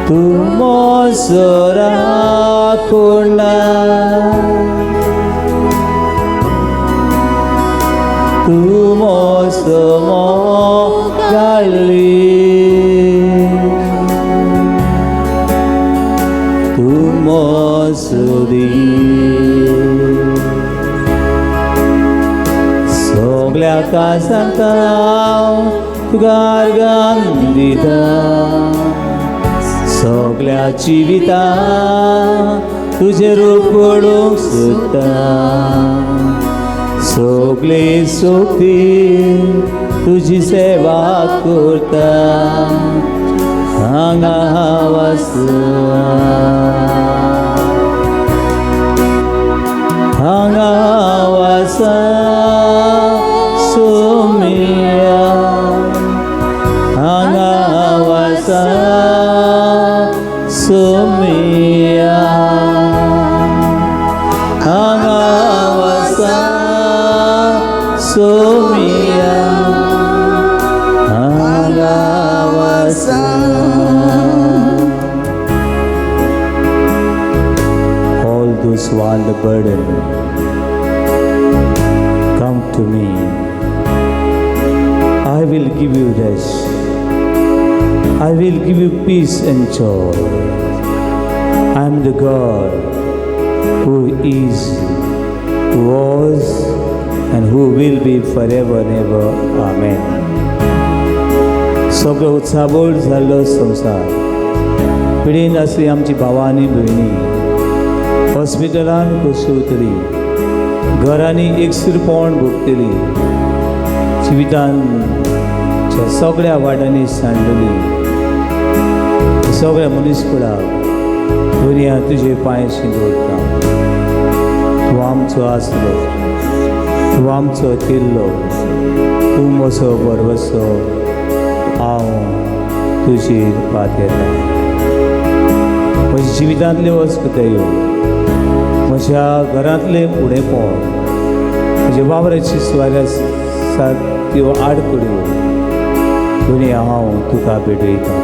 C: तूं मोसो राखणा, तूं मोसो मोगाळी, तूं मोसो देव. सगल्या कासांत हांव तुका अर्गां दिता, सगल्या जिवितांत तुजें रूप पळोवंक सोदता, सगळे सोबती तुजी सेवा करता, हांगा हांव आसा, हांगा हांव आसा सोमिया, हांगा हांव आसा सोमिया, हांगा हांव आसा सोमिया, हांगा हांव आसा. All those who are under burden, come to me. I will give you rest. I will give you peace and joy. I am the God who is, who was, and who will be forever and ever. Amen. सगळो उत्साबोळ जाल्लो संवसार, पिडेन आसली आमची भावां आनी भयणी हॉस्पिटलान कोसळतली, घरांनी एकसूरपण भोगतली, जिवितान सगळ्या वाटांनी सांडली, सगळ्या मनीसकुळाक दुनिया तुजे पांयशी दवरता. तूं आमचो आसलो, तूं आमचो किल्लो, तूं म्हजो भरवसो, हांव तुजेर पातयेता. म्हज्या जिवितांतल्यो अस्कतायो, म्हज्या घरांतलें उणेपण, म्हज्या वावराची स्वाऱ्या आसात त्यो आडखळ्यो दुनिया हांव तुका भेटयतां.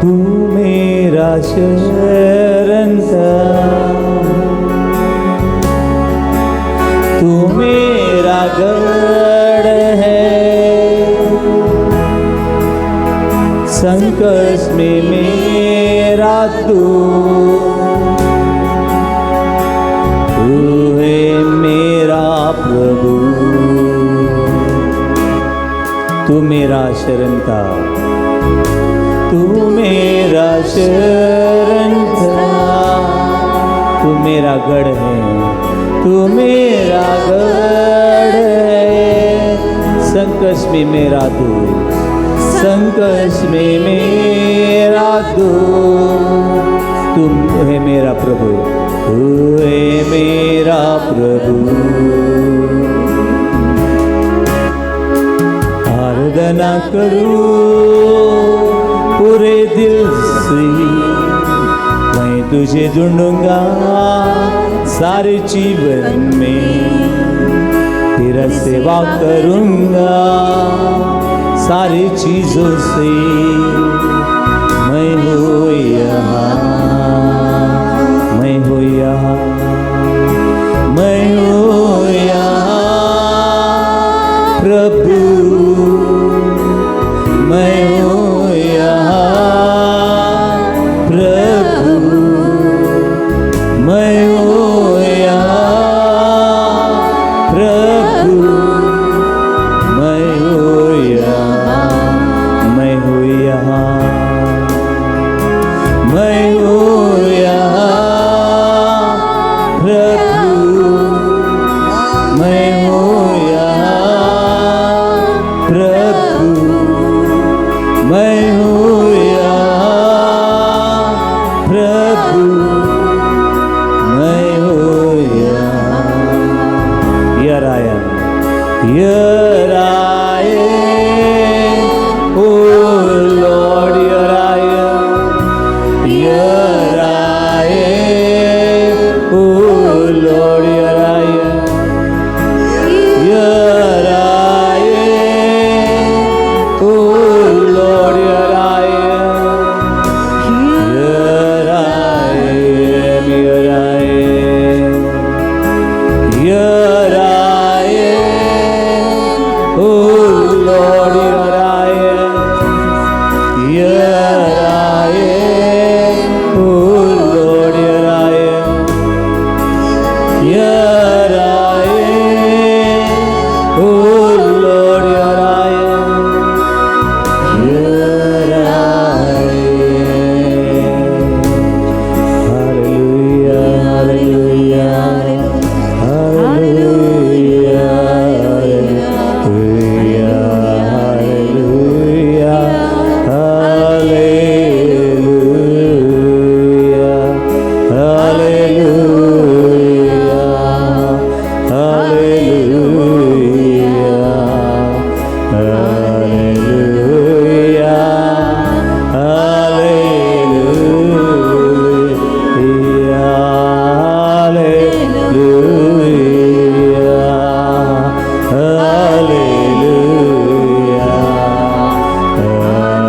C: तू मेरा शरण था, तू मेरा गढ़ है, संकट में मेरा तू, तू है मेरा प्रभु, तू मेरा शरण था, तू मेरा शरण था, तू मेरा गढ़ है, तू मेरा गढ़ है, संकट में मेरा तू, संकट में मेरा तू, तू है मेरा प्रभु, तू है मेरा प्रभु. आराधना करूँ पूरे दिल से, मैं तुझे ढूंढूंगा सारे जीवन में, तेरा सेवा करूंगा सारी चीजों से, मैं हूँ यहाँ, मैं हूँ यहाँ, मैं हूँ यहाँ प्रभु। प्रभु, मैं हूँ यहाँ, मैं हूँ यहाँ, मैं हूँ यहाँ प्रभु, मैं हूँ यहाँ प्रभु, मैं हूँ यहाँ प्रभु, मैं हूँ यहाँ। Here I am, here I am, oh Lord, here I am, here I am, oh Lord, here I am, here I am, oh Lord, here I am, here I am, here I am, here I am, oh Lord, here I am, here I am, oh Lord, here I am, here I am, oh Lord, here I am, here I am. Hallelujah, hallelujah, hallelujah, hallelujah, hallelujah, hallelujah, hallelujah, hallelujah, hallelujah, hallelujah, hallelujah, hallelujah,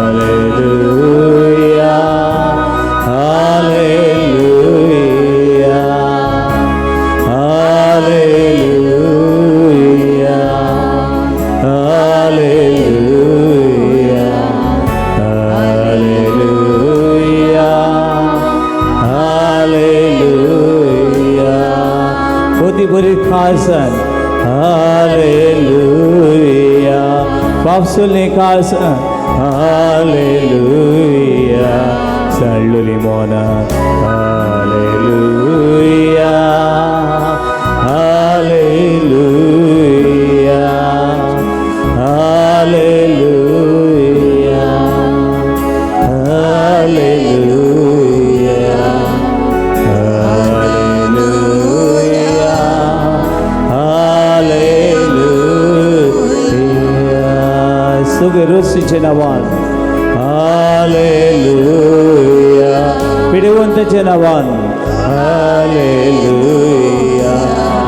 C: hallelujah, hallelujah, hallelujah, hallelujah, hallelujah. होती बरी खासन, हालेलुया. पापसुलने खासन, हालेलुया. सळ्ळुली मोना, hallelujah, hallelujah, hallelujah, hallelujah, hallelujah, hallelujah. सुगे नावान, हालेलुया. पिडेवंताच्या नावान, हालेलुया.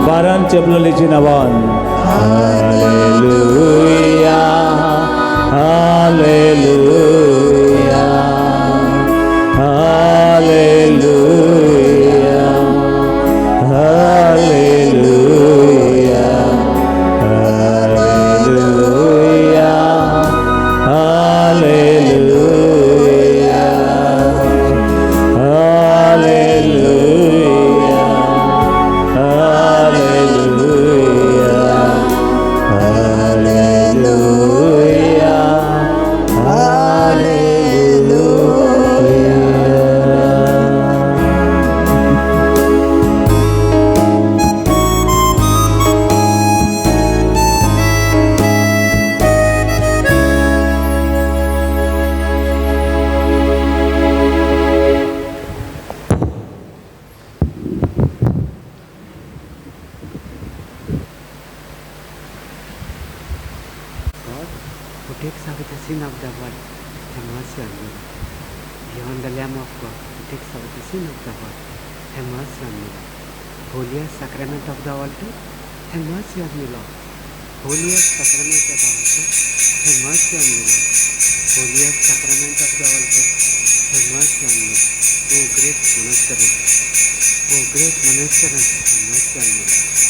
C: बारान चेपलोलीच्या नावान, hallelujah, hallelujah, hallelujah, hallelujah, hallelujah, hallelujah, hallelujah, hallelujah, hallelujah, hallelujah.
F: God, who takes away the sin of the world, have mercy on me. Beyond the Lamb of God, who takes away the sin of the world, have mercy on me. Holiest sacrament of the altar, have mercy on me, Lord. Holiest sacrament of the altar, have mercy on me, Lord. Holiest sacrament of the altar, have mercy on me. O great monastery, O great monastery, have mercy on me, Lord.